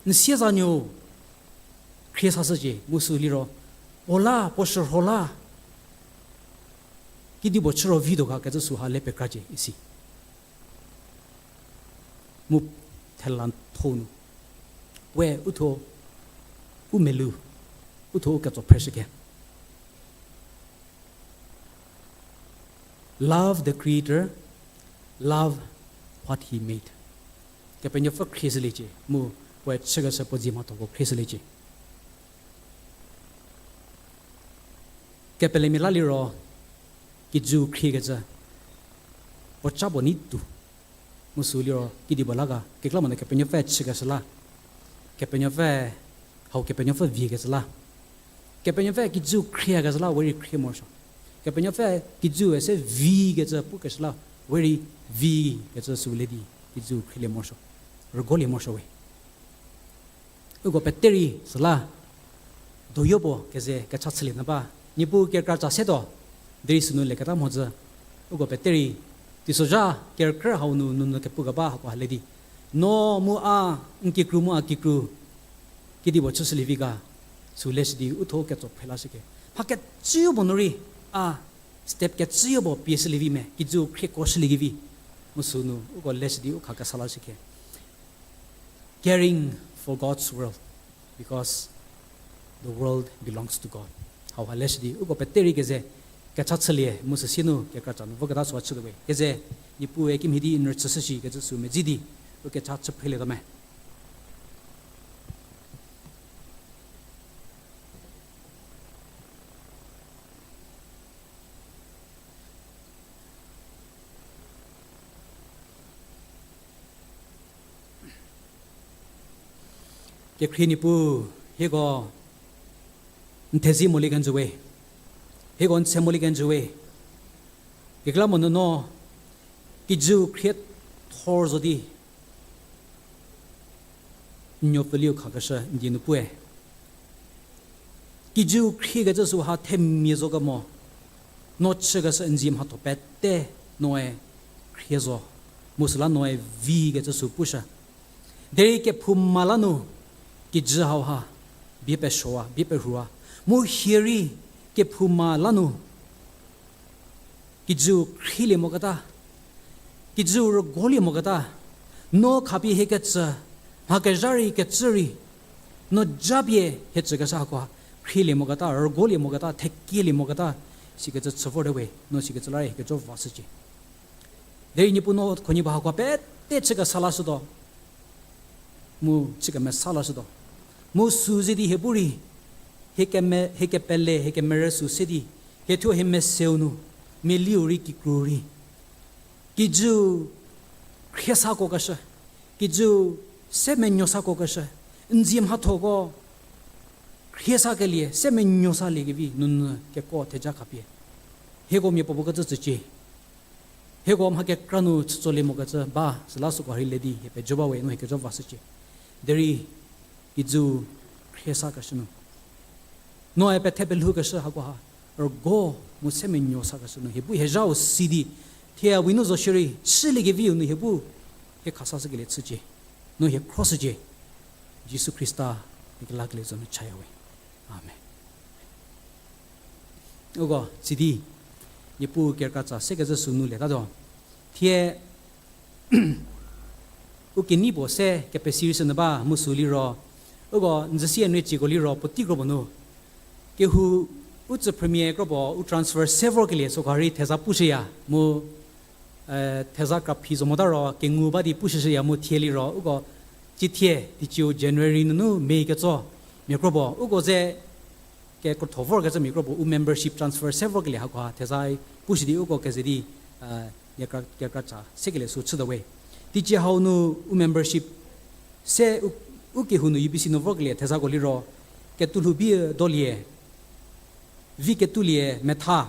N siezanuo khriesashücie mu sü liro, puo la, puo shürho la, kedipuo chü ro vituo ga kecü süha le pekracie isi. Mu thela tho nu, we u thuo, u melou, u thuo u ketso phreshükhe. Love the Creator, love what He made. Kepenuopfü khrieshüliecie, mu puoe chükeshü puo dzie mhathoko khrieshüliecie. Kepelemia la liro, kijüu khriekecü, puo ca puo nei tuo. Mu sü liro kedipuo la ga, kekreilamonyü Kepenuopfü chükeshü la, Kepenuopfü, hau Kepenuopfü viekecü la, Kepenuopfü kijüu khriekecü la we rei khrie morosuo. Kepenuopfü kijüu se vikecü pukeshü la we rei vikecü sü le di kijüu khrielie morosuo, rügolie morosuo we. Uko pete rei süla, doyo puo keze kecha chülie nyü ba, Niepuu kerükra ca se tuo, derei sünu leketa mhodzü. Uko pete rei, teisozha kerükrü hau nu nunu kepukeba hakoha le di, no mu a, n kikru mu a kikru, kedipuo chüshülievi ga, sü leshü di u thuo ketso phrelashükhe. Mha kecüyo puo nu rei, a, step kecüyo puo pieshülievi me, kijüu khriekuoshüliekevi. Mu sünu uko leshü di u khakesa lashükhe. Caring for God's world, because the world belongs to God. Hauha leshü di uko pete rei keze kecha chülie mu süsie nu kerükra ca nu voketa süha chütuo we. Keze Niepuue kimhie di n rüchüshü shi kecü sü medzi di u kecha chü phrelietuo me. Kekhrie Niepuu, hieko n thezi molie kenjü we, hieko n tse molie kenjü we. Kekreilamonyü no kijüu khriethor zo di n nuopfüliu khakeshü n die nu pue. Kijüu khriekecü süha themia zo kemo, no chükeshü n zie mhatho pete noe khrie zo, mu süla noe vikecü sü pushü. Derei kephouma la nu kijü hauha bie pesuowa, bie perhuwa, mu hie rei kephouma la nu kijüu khrielie moketa, kijüu rügolie moketa, no khapie hiekecü, mha kezha rei kecü rei, no japie hie tsükeshü hakoha khrielie moketa, rügolie moketa, thekielie moketa, sikecü chü vorte we, no sikecü la rei hie kejo vashücie. Derei Niepuu no khunhie ba hakoha pete chükesa lashütuo, mu chükemesa lashütuo. Mu sü ze di hie bu rei, hie keme, hie kepele, hie kemerü sü se di, hie thuo hie meseu nu, mialiu rei kikru rei kijüu khriesakokeshü, kijüu se menuosakokeshü, n zie mhathoko khriesakelie, se menuosaliekevi nunu keko theja khapie hieko mia puopuo kecü tsücie. Hieko mha kekra nu chütsolie mokecü ba, süla süko rei le di hie pejo ba we, no hie kejo vashücie. Derei kijüu khriesakeshü nu, noe pethe pelhoukeshü hakoha rügo mu se menuosakeshü nu hie bu hie zhau si di, thie we nu zo shierei chüliekeviu nu hie bu hie khasashükelie chücie, no hie khroshücie. Jisu Khrista hie kelakelie zo nu chaya we. Amen. Uko tsidi, Niepuu kerükra ca sekecü sünu letatuo. Thie u kenei puo se kepesi rei shünyü ba mu sü liro, uko n zü sie n rei ciko liro puotei kro puo nu kehou u tsüphrümia kro puo u transfer se vorkelie süko rei theza pushüya mu, theza kraphi zo mota ro kengu ba di pushüshüya mu thie liro uko cithie teicie January nunu May ketso mia kro puo uko ze kekrotho vorkecü mia kro puo u membership transfer se vorkelie hakoha theza pushü di uko keze di, a, kekra, kekra cha sekelie sü chütuo we. Teicie hau nu u membership se u, u kehou nu U B C nu vorkelie thezako liro, Ketulhou Bie Dolie, Vi Ketulie Metha,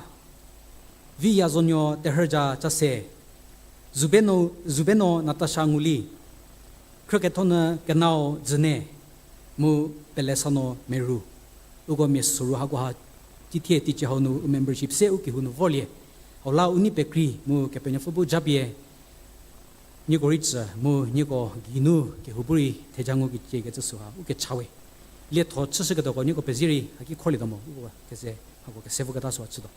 Vi Yazonuo Terhüja Chase, Zubeno, Zubeno Natasha Nguli, Khrükethonyü Kenao Dzüne, mu Pelesanuo Meru. Uko mia soru hakoha tithie teicie hau nu u membership se u kehou nu vorlie. Hau la u nei pekrei mu Kepenuopfü bu japie nieko rei tsü mu nieko geinu kehou bu rei theja ngu keciekecü süha u kecha we. Lietho chüshüketuoko nieko pezie rei haki khorlietuo mo, uko keze hako kese voketa süha chütuo.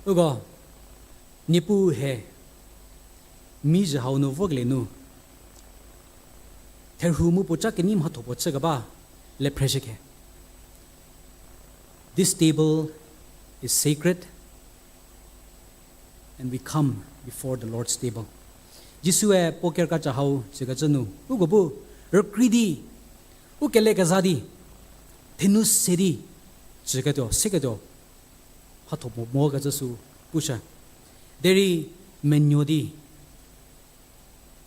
Uko, Niepuu he, mi zhü hau nu vokelie nu, therhu mu puoca kenei mhatho puo chükeba le phreshükhe. This table is sacred, and we come before the Lord's table. Jisue puo kerüka cha hau chükecü nu, uko bu rükrei di, u kele keza di, thenu se di, chüketuo, seketuo, mhatho mo mokecü sü pushü. Derei menuo di,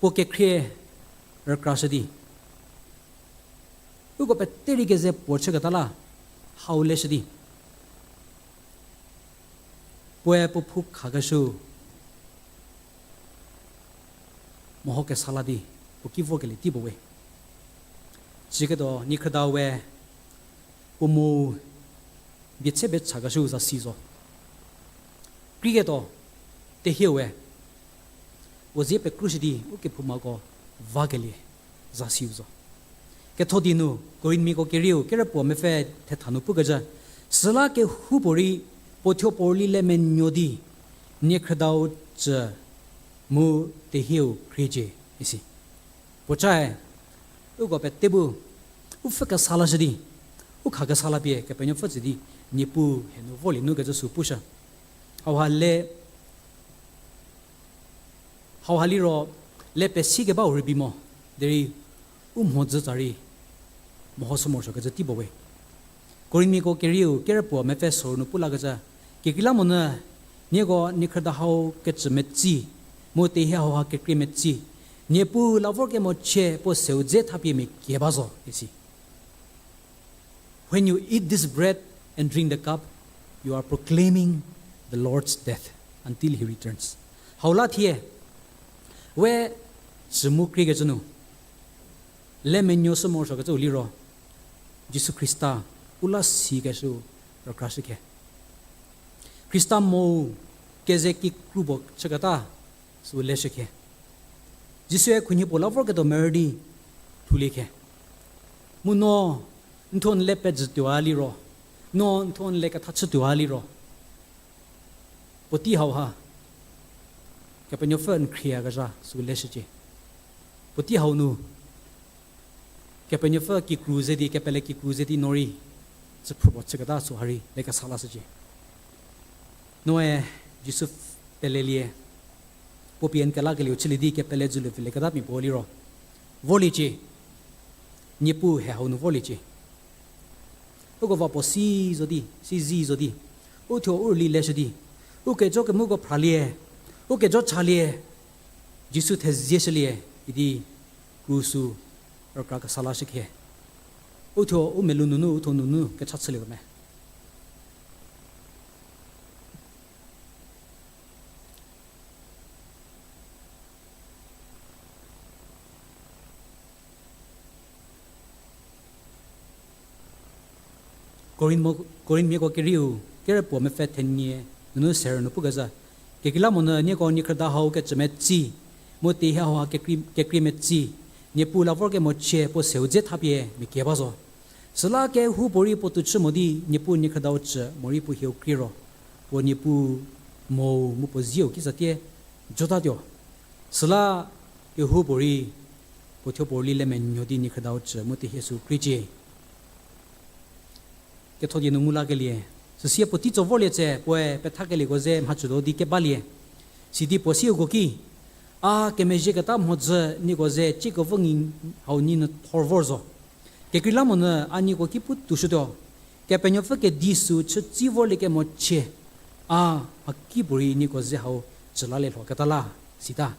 puo kekhrie rükrashü di, uko pete rei keze puo chüketa la, hau leshü di, puoe puo phu khakeshü meho kesa la di, puo ki vokelie tei puo we. Chüketuo niekhrüda we, puo mu bie tse bie chakeshü zasi zo. Krieketuo, tehie we, puo zie pekrushü di u kephoumako vakelie zasiu zo. Ketho di nu, Korinthmiako kerieu, kerüpuo mepfü thetha nu pukecü, süla kehoupuorei, puo thuo puo rüli le menuo di, niekhrüdau cü mu tehieu khriecie, isi. Puocae, uko pete bu, u pfü kesa lashü di, u kha kesa la pie Kepenuopfü tsü di, Niepuu he nu volie nu kecü sü pushü. Hauha le, hauha liro, le pesikebau rübei mo, derei u mhodzü tsa rei, meho sü morosuokecü tei puo we. Korinthmiako kerieu, kerüpuo mepfü soru nu pu lakecü, kekreilamonyü, nieko niekhrüda hau kecü metsi, mu tehie hauha kekrie metsi, Niepuu la vorkemo chie puo seu dze thapie mia kie ba zo, isi. When you eat this bread and drink the cup, you are proclaiming the Lord's death until he returns. Hau la thie, we cü mu kriekecü nu, le menuo sü morosuokecüu liro, Jisu Khrista u la sikeshüu rükrashükhe. Khrista mo keze kikru puo chüketa sü leshükhe. Jisue khunhie puo la vorketuo merü di lhouliekhe. Mu no, n thuo n le pejütuo a liro, no n thuo n le ketha chütuo a liro, puotei hauha, Kepenuopfü n khrieyakezha sü leshücie. Puotei hau nu, Kepenuopfü kikru ze di, kepele kikru ze di no rei, chüphruo puo chüketa süha rei le kesa lashücie. Noe Jisu pelelie, puo pie n kelakelieu chülie di kepele dzülu pfhülieketa mia puo liro, voliecie, Niepuu he hau nu voliecie. Uko va puo si zo di, si zi zo di, u thuo u rüli leshü di, u kejo kemuko phralie, u kejo chalie, Jisu thezieshülie, idi kru sü rükra kesa lashükhe. U thuo u melou nunu, u thuo nunu kecha chülietuo me. Korinthmo-, Korinthmiako kerieu, kerüpuo mepfü thenie, nunu serü nu pukecü, Kekreilamonyü nieko niekhrüda hau kecü metsi, mu tehie hau ha kekrei, kekrei metsi, Niepuu la vorkemo chie puo seu dze thapie mia kie ba zo. Süla kehoupuorei puo tuchü mo di Niepuu niekhrüdau cü morei puo hieu krie ro, puo Niepuu mo mu puo zieu kitsatie jotatuo. Süla kehoupuorei puo thuo puo rüli le menuo di niekhrüdau cü mu tehie sü kriecie. Ketho die nu ngu lakelie, süsie puotei tso vorlie tse puoe pethakelieko ze mhacütuo di kebalie. Sidi puo sieu ko ki, a kemezhieketa mhodzü nieko ze ciekevo ngi hau nyi nu thor vor zo. Kekreilamonyü a nieko ki pu tushütuo, Kepenuopfü kedi sü chütsi vorliekemo chie, a mhakipuorei nieko ze hau cü lalie lhoketa la, sita.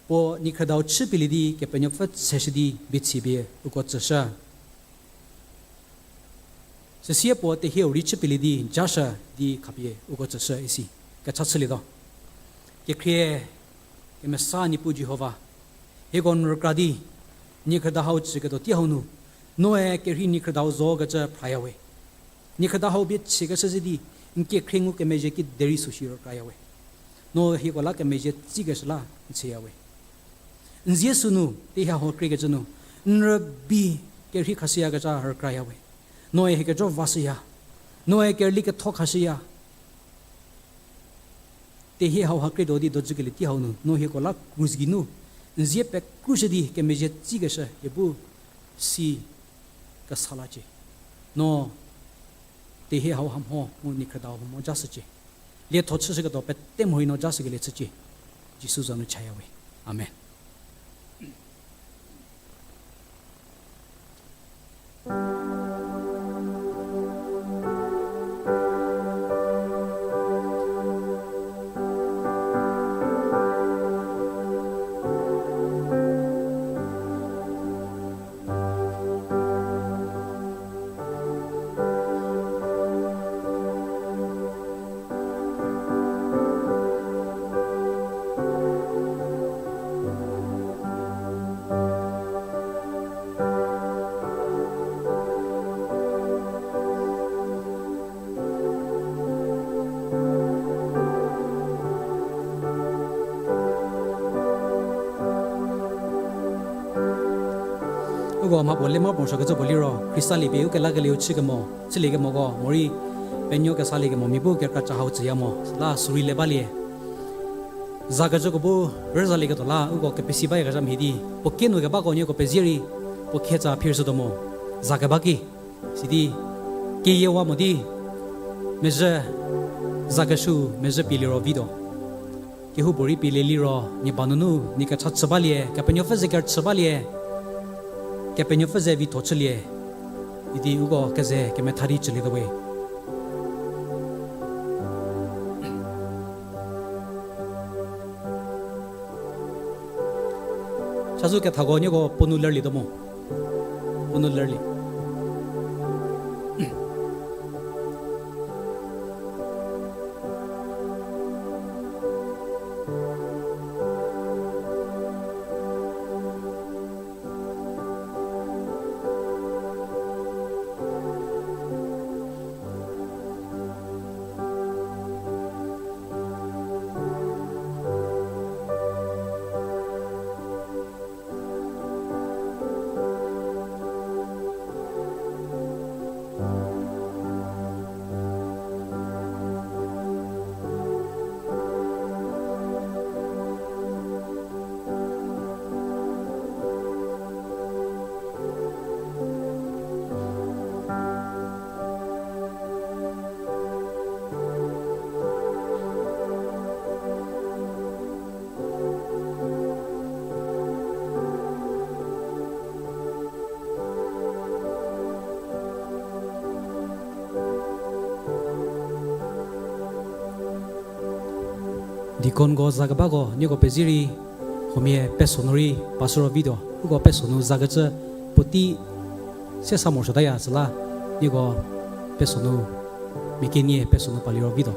Puo niekhrüdau chüpielie di Kepenuopfü tseshü di bie chipie uko tsüshü. Süsie puo tehieu rei chüpielie di jashü di khapie uko tsüshü isi kecha chülietuo. Kekhrie kemesa Niepuu Jihova, hieko n rükra di niekhrüda hau cüketuo tei hau nu, noe kerhei niekhrüdau zokecü phraya we. Niekhrüda hau bie chiekeshü ze di, n kekhrie ngukemezhie kiderei süshi rükraya we. No hieko la kemezhie tsikeshü la n tsheya we. N zie sünu, tehie hau kriekecü nu, n rübei kerhei khashüyakecü rükraya we. Noe hie kejo vashüya. Noe kerüli ketho khashüya. Tehie hau ha krietuo di dojükelie tei hau nu, no hieko la krus geinu, n zie pekrushü di kemezhie tsikeshü hie bu si kesa lacie. No tehie hau ha mho mu niekhrüda hau mho jashücie. Lietho chüshüketuo pete morei no jashükelie chücie. Jisu za nu chaya we. Amen. Uko mha puo le mha puo shokecü puo liro, Khrista lie pie ukelakelieu chükemo, chüliekemoko, morei penuo kesaliekemo mia bu kekra cha hau tsüya mo, la sürei le balie. Zakecüko bu rüzalieketuo la, uko kepesi bayakezha mhie di, puo kinu kebako nieko pezie rei, puo khetsa phirshütuo mo, zakeba ki. Sidi, keyiewa mo di, mezhü, zakeshü, mezhü pie liro vituo. Kehoupuorei pie le liro, nie ba nunu, nie kecha chü balie, Kepenuopfü ze kerüchü balie, Kepenuopfü ze vitho chülie, idi uko keze kemetha di chülietuo we. Chazou kethako nieko puo nu lerlietuo mo. Puo nu lerlie. Deaconko zakebako nieko pezie rei, huomia peso nu rei pastor-o vituo, uko peso nu zakecü puotei se sa morosuotaya süla, nieko peso nu, mia kenie peso nu paliro vituo.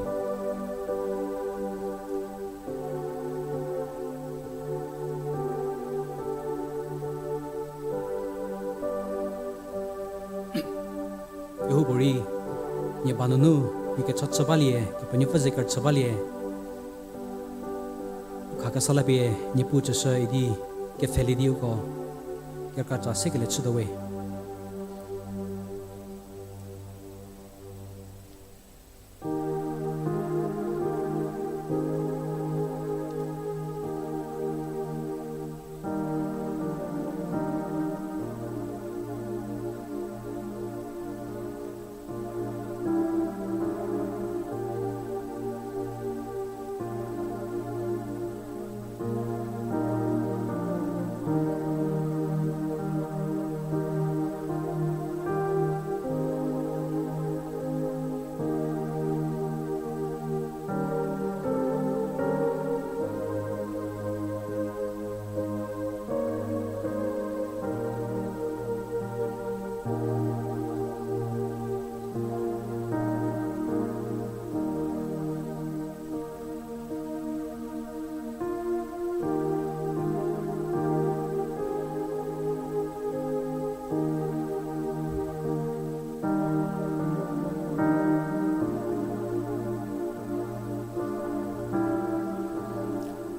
Kehoupuorei, nie ba nunu, Mia kecha chü balie, Kepenuopfü ze kerüchü balie. U kha kesa la pie, Niepuu tsüshü idi, kepfhelie di uko, kekratsa se kelie chütuo we.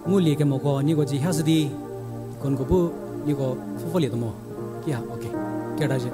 Ngulie kemoko nieko dzie hashü di, deaconko bu nieko pfhüpfhülietuo mo. Ki ha, okay. Kerüta zhie.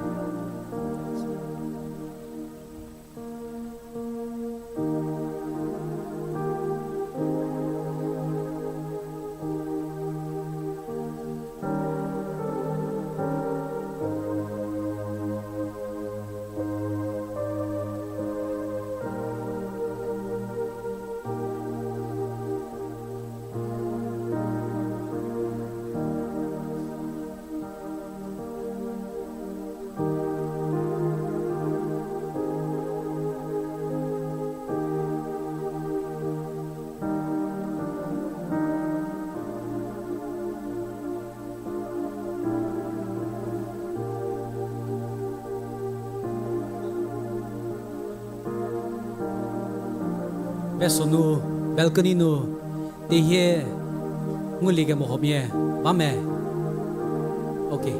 Peso nu, balcony nu, tehie ngulie kemohuomia ba me. Okay.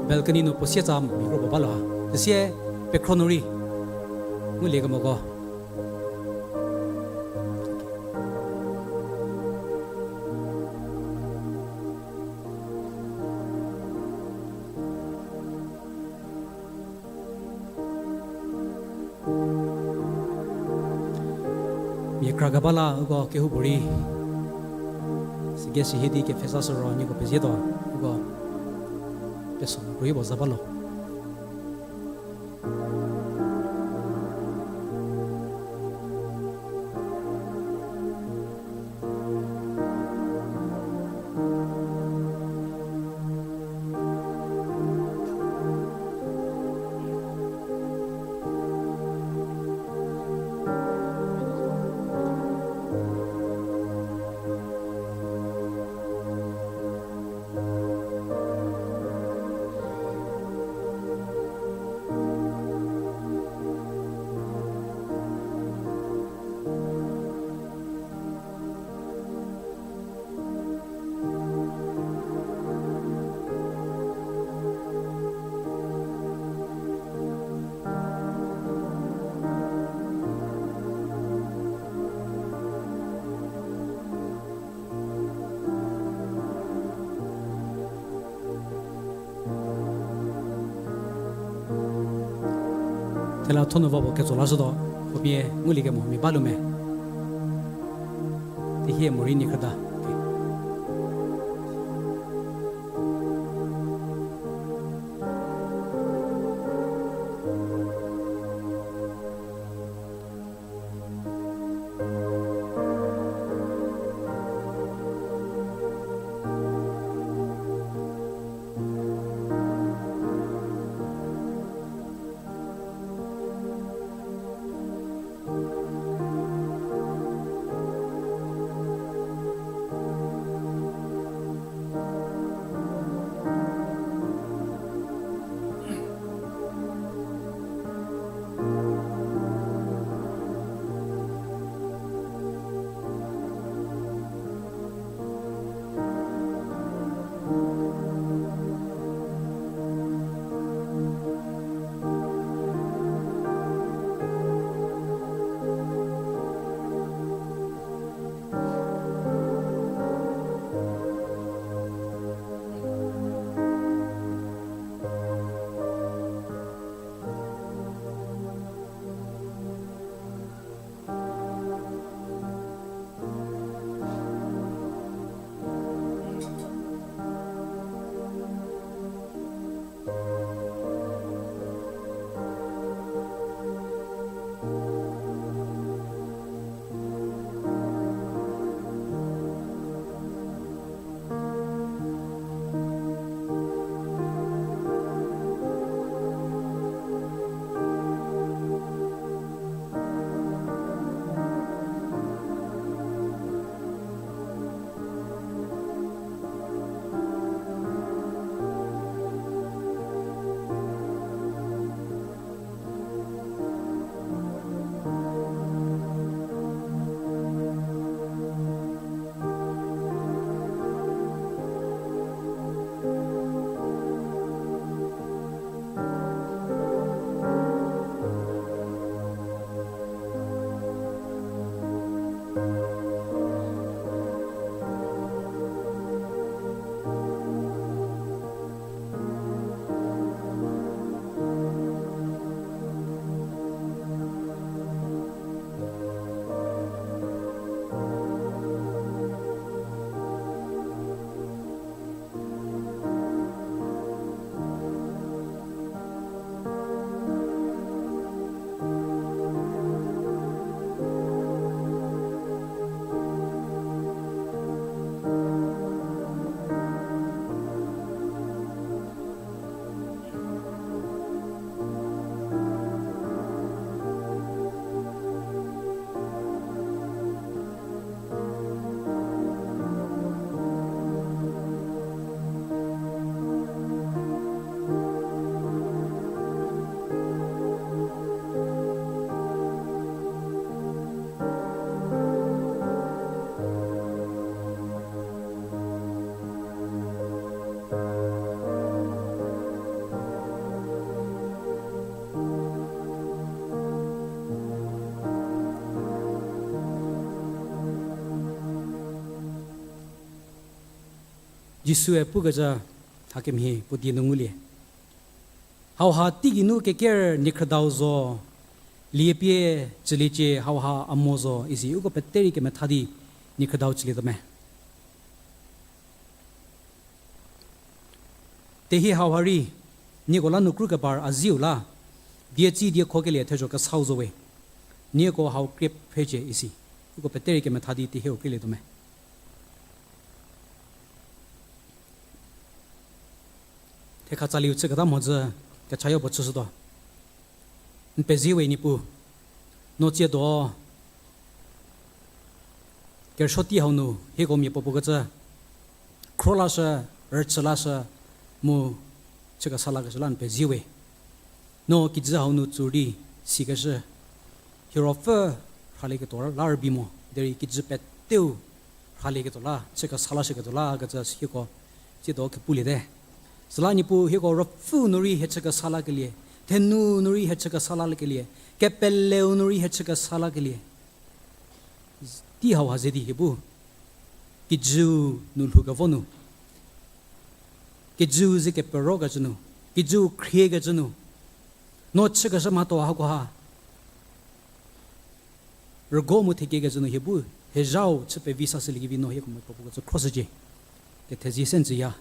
Balcony nu puo sietsa mia kro puo ba lo ha. Süsie pekhro nu rei ngulie kemoko. Mia kra keba la uko kehoupuorei sügei sihie di kepfhezashü ro nieko pezietuo, uko peso puorei puo za ba lo. Thela thonu va puo ketso lashütuo, puo pie ngulie kemo mia ba lu me. Tehie morei nie khrüda. Jisue pukecü hakemhie puo die nu ngulie. Hauha teigeinu keker niekhrüdau zo, liepie tsüliecie hauha a mo zo isi uko pete rei kemetha di niekhrüdau tsülietuo me. Tehie hauha rei, nieko la nu kru kebar a zieu la, dietsi diekhokelie thezho kesau zo we. Nieko hau krie phrecie isi. Uko pete rei kemetha di tehieu krielietuo me. Thekha tsaliu chüketa mhodzü kechayo puo chüshütuo. N pezie we Niepuu, no tsiedo kerüsuo tei hau nu hieko mia puo puo kecü khro lashü, rüchü lashü, mu chü kesa lakeshü la n pezie we. No kijü hau nu tsu di sikeshü, hie ruopfü rhalieketuo la rübei mo, derei kijü peteu rhalieketuo la, chü kesa lashüketuo la kecü hieko tsiedo kepulietie. Süla Niepuu hieko ruopfü nu rei hie chü kesa lakelie, thenu nu rei hie chü kesa lakelie, kepeleu nu rei hie chü kesa lakelie tei hauha ze di hie bu kijüu nu lhoukevo nu, kijüu ze keperokecü nu, kijüu khriekecü nu, no chükeshü mhatho hakoha rügo mu thekiekecü nu hie bu, hie zhau chü pevi sashüliekevi no hieko mia puo puo kecü khroshücie. Kethezie se n tsüya.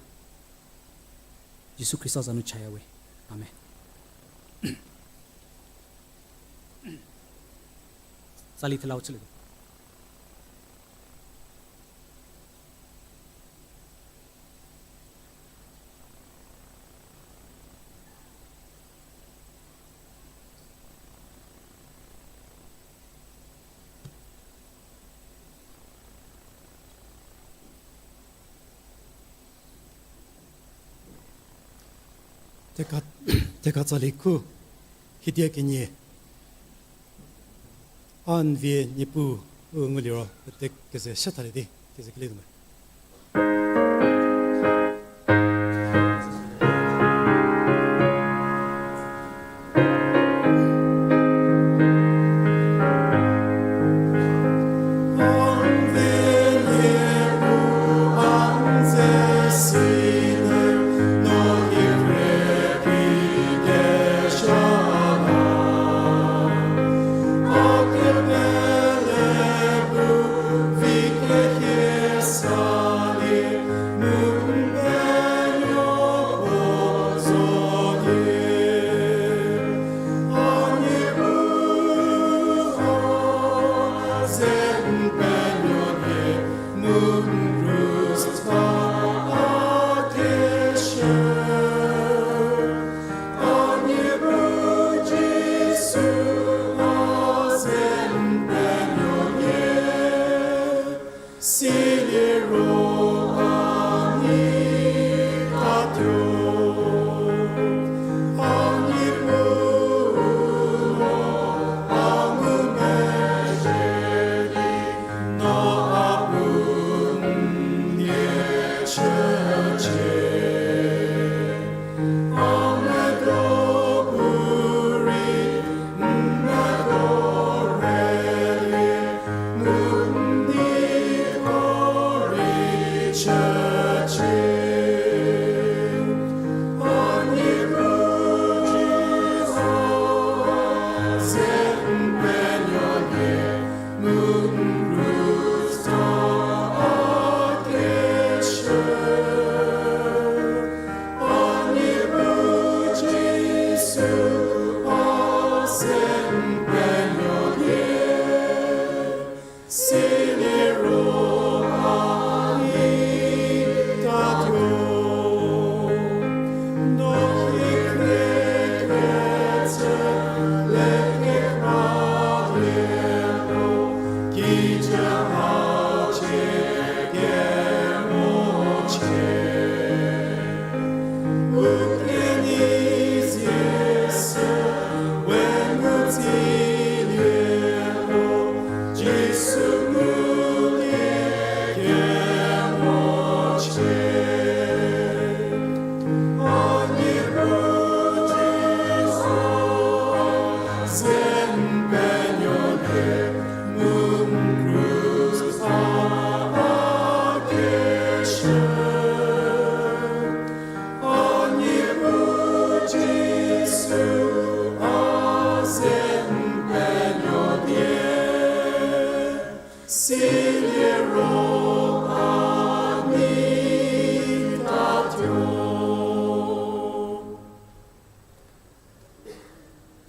Jisu Khrista za nu chaya we. Amen. Tsali thelau chülie. Thekha, thekha tsali khu, hiedia kenie, a n vie Niepuu u nguliro pete keze sha thalie di, keze kelietuo me.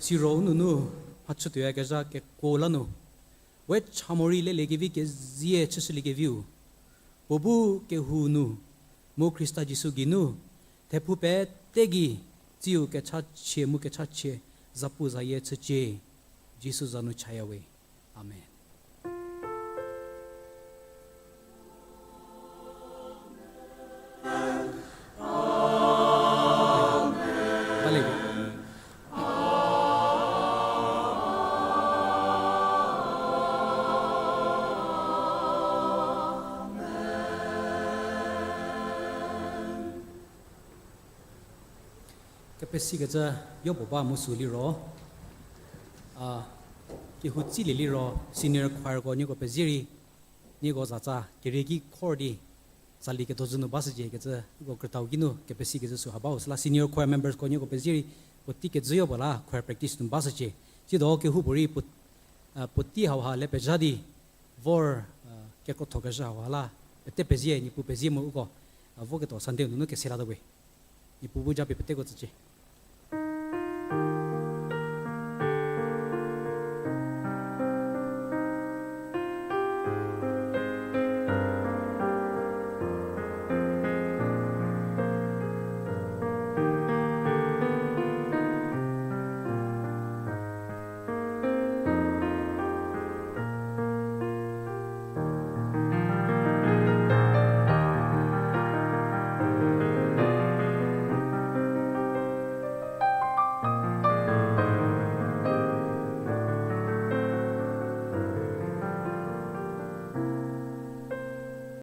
Siro u nunu mhachütuoyakezha kekuo la nu, we cha morei leliekevi kezie chüshüliekeviu, puo bu kehou nu, mu Khrista Jisu geinu, thephou pete gei, tsiu kechachie mu kechachie, zapuzayie chücie, Jisu za nu chaya we. Amen. Kepesikecü yopuo ba mu sü liro, a, kehou tsilie liro senior choirko nieko pezie rei, nieko zatsa kerie ki khor di tsali kedo zhü nu ba shücie kecü, uko krütau kinu kepesikecü sü ha bau süla senior choir membersko nieko pezie rei, puotei kejü yopuo la choir practice nu ba shücie. Sidi kehoupuorei puo, a, puotei hauha le pezha di vor, a, kekrothokezhü hauha la pete pezie, Niepuu pezie mu uko, a, voketuo Sunday nunu kese latuo we. Niepuu bu japie peteko tsücie.